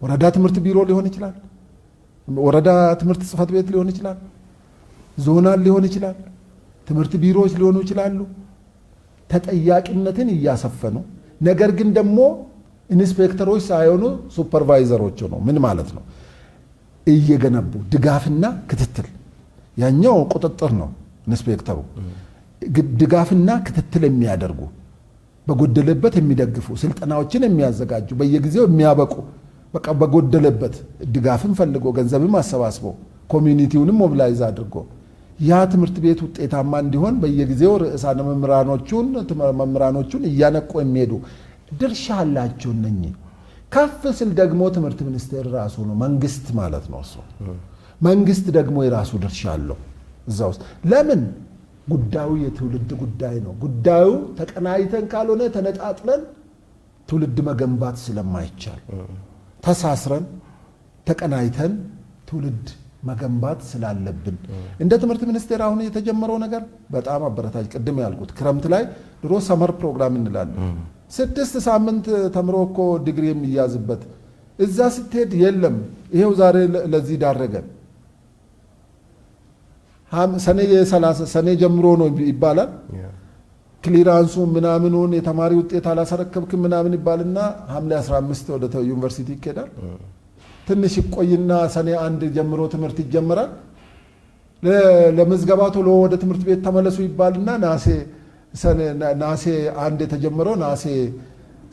ወረዳ ትምህርት ቢሮ ሊሆን ይችላል፣ ወረዳ ትምህርት ጽሕፈት ቤት ሊሆን ይችላል፣ zonal ሊሆን ይችላል፣ ትምህርት ቢሮዎች ሊሆኑ ይችላሉ። ተጠያቂነትን እያሰፈኑ ነገር ግን ደግሞ ኢንስፔክተሮች ሳይሆኑ supervisor ኦች ነው። ምን ማለት ነው? እየገነቡ ድጋፍና ክትትል፣ ያኛው ቁጥጥር ነው። ኢንስፔክተሩ ድጋፍና ክትትል የሚያደርጉ፣ በጎደለበት የሚደግፉ፣ ስልጠናዎችን የሚያዘጋጁ፣ በየጊዜው የሚያበቁ፣ በቃ በጎደለበት ድጋፍን ፈልጎ ገንዘብም አሰባስቦ community ውንም mobilize አድርጎ ያ ትምህርት ቤት ውጤታማ እንዲሆን በየጊዜው ርዕሳነ መምህራኖቹን መምህራኖቹን እያነቁ የሚሄዱ ድርሻ አላቸው እነኚህ። ከፍ ስል ደግሞ ትምህርት ሚኒስቴር ራሱ ነው፣ መንግስት ማለት ነው እሱ። መንግስት ደግሞ የራሱ ድርሻ አለው እዛ ውስጥ። ለምን? ጉዳዩ የትውልድ ጉዳይ ነው። ጉዳዩ ተቀናይተን ካልሆነ ተነጣጥለን ትውልድ መገንባት ስለማይቻል፣ ተሳስረን ተቀናይተን ትውልድ መገንባት ስላለብን እንደ ትምህርት ሚኒስቴር አሁን የተጀመረው ነገር በጣም አበረታች። ቅድም ያልኩት ክረምት ላይ ድሮ summer program እንላለን። 6 ሳምንት ተምሮ እኮ ዲግሪ የሚያዝበት እዛ ስትሄድ የለም። ይሄው ዛሬ ለዚህ ዳረገን። ሰኔ 30 ሰኔ ጀምሮ ነው ይባላል። Clearance ኡ ምናምኑን የተማሪ ውጤት አላስረከብክም ምናምን ይባልና ሐምሌ 15 ወደ ዩኒቨርሲቲ ይኬዳል። ትንሽ ይቆይና ሰኔ 1 ጀምሮ ትምህርት ይጀመራል። ለምዝገባ ቶሎ ወደ ትምህርት ቤት ተመለሱ ይባልና ነሐሴ 1 የተጀመረው ነሐሴ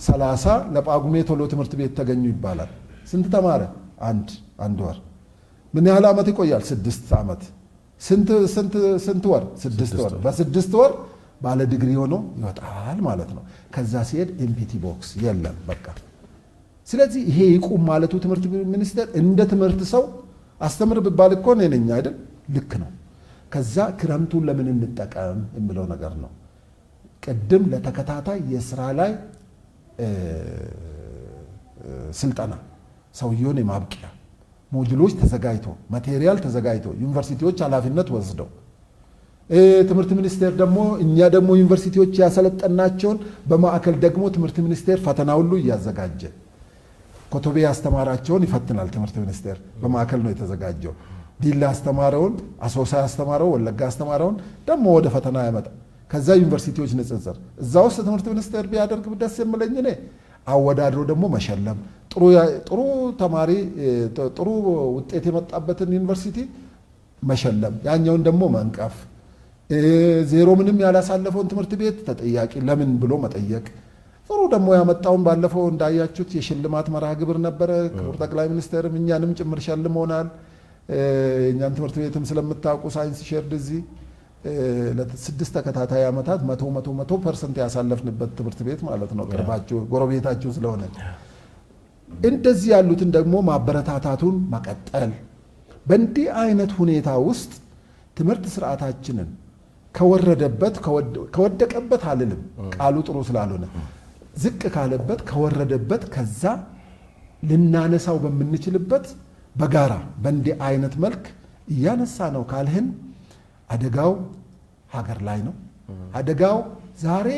30 ለጳጉሜ ቶሎ ትምህርት ቤት ተገኙ ይባላል። ስንት ተማረ? አንድ ወር። ምን ያህል ዓመት ይቆያል? 6 ዓመት። ስንት ወር? 6 ወር። በ6 ወር ባለ ዲግሪ ሆኖ ይወጣል ማለት ነው። ከዛ ሲሄድ empty box የለም በቃ። ስለዚህ ይሄ ይቁም ማለቱ ትምህርት ሚኒስቴር እንደ ትምህርት ሰው አስተምር ብባል እኮ እኔ ነኝ አይደል? ልክ ነው። ከዛ ክረምቱን ለምን እንጠቀም የሚለው ነገር ነው። ቅድም ለተከታታይ የስራ ላይ ስልጠና ሰውየውን የማብቂያ module ኦች ተዘጋጅቶ፣ material ተዘጋጅቶ፣ ዩኒቨርሲቲዎች ኃላፊነት ወስደው፣ ትምህርት ሚኒስቴር ደግሞ እኛ ደግሞ ዩኒቨርሲቲዎች ያሰለጠናቸውን በማዕከል ደግሞ ትምህርት ሚኒስቴር ፈተና ሁሉ እያዘጋጀ ኮተቤ ያስተማራቸውን ይፈትናል ትምህርት ሚኒስቴር፣ በማዕከል ነው የተዘጋጀው። ዲላ ያስተማረውን፣ አሶሳ ያስተማረው፣ ወለጋ ያስተማረውን ደግሞ ወደ ፈተና ያመጣ። ከዛ ዩኒቨርሲቲዎች ንጽጽር እዛ ውስጥ ትምህርት ሚኒስቴር ቢያደርግ ደስ የምለኝ እኔ አወዳድሮ ደግሞ መሸለም፣ ጥሩ ተማሪ ጥሩ ውጤት የመጣበትን ዩኒቨርሲቲ መሸለም፣ ያኛውን ደግሞ መንቀፍ፣ ዜሮ ምንም ያላሳለፈውን ትምህርት ቤት ተጠያቂ ለምን ብሎ መጠየቅ፣ ጥሩ ደግሞ ያመጣውን ባለፈው እንዳያችሁት የሽልማት መርሃ ግብር ነበረ። ክቡር ጠቅላይ ሚኒስትርም እኛንም ጭምር ሸልመውናል። የእኛን ትምህርት ቤትም ስለምታውቁ ሳይንስ ሼርድ እዚህ ለ6 ተከታታይ ዓመታት 100 100 100% ያሳለፍንበት ትምህርት ቤት ማለት ነው። ቅርባችሁ ጎረቤታችሁ ስለሆነ እንደዚህ ያሉትን ደግሞ ማበረታታቱን መቀጠል። በእንዲህ አይነት ሁኔታ ውስጥ ትምህርት ስርዓታችንን ከወረደበት፣ ከወደቀበት አልልም፣ ቃሉ ጥሩ ስላልሆነ፣ ዝቅ ካለበት፣ ከወረደበት ከዛ ልናነሳው በምንችልበት በጋራ በእንዲህ አይነት መልክ እያነሳ ነው ካልህን አደጋው ሀገር ላይ ነው። አደጋው ዛሬ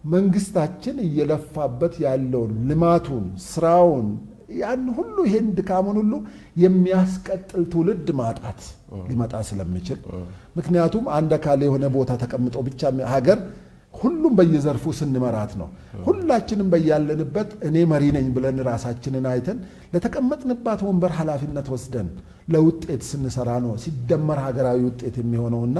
መንግስታችን እየለፋበት ያለውን ልማቱን፣ ስራውን፣ ያን ሁሉ ይሄን ድካሙን ሁሉ የሚያስቀጥል ትውልድ ማጣት ሊመጣ ስለሚችል፣ ምክንያቱም አንድ አካል የሆነ ቦታ ተቀምጦ ብቻ ሀገር ሁሉም በየዘርፉ ስንመራት ነው። ሁላችንም በያለንበት እኔ መሪ ነኝ ብለን ራሳችንን አይተን ለተቀመጥንባት ወንበር ኃላፊነት ወስደን ለውጤት ስንሰራ ነው ሲደመር ሀገራዊ ውጤት የሚሆነውና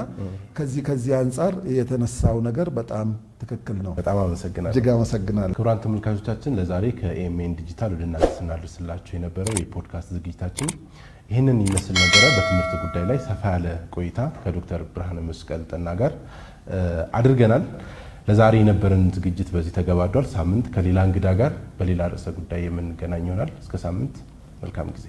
ከዚህ አንጻር የተነሳው ነገር በጣም ትክክል ነው። በጣም አመሰግናለሁ። እጅግ አመሰግናለሁ። ክቡራን ተመልካቾቻችን፣ ለዛሬ ከኤኤምኤን ዲጂታል ወደ እናንተ ስናደርስላችሁ የነበረው የፖድካስት ዝግጅታችን ይህንን ይመስል ነበረ። በትምህርት ጉዳይ ላይ ሰፋ ያለ ቆይታ ከዶክተር ብርሃነ መስቀል ጠና ጋር አድርገናል። ለዛሬ የነበረን ዝግጅት በዚህ ተገባዷል። ሳምንት ከሌላ እንግዳ ጋር በሌላ ርዕሰ ጉዳይ የምንገናኝ ይሆናል። እስከ ሳምንት መልካም ጊዜ።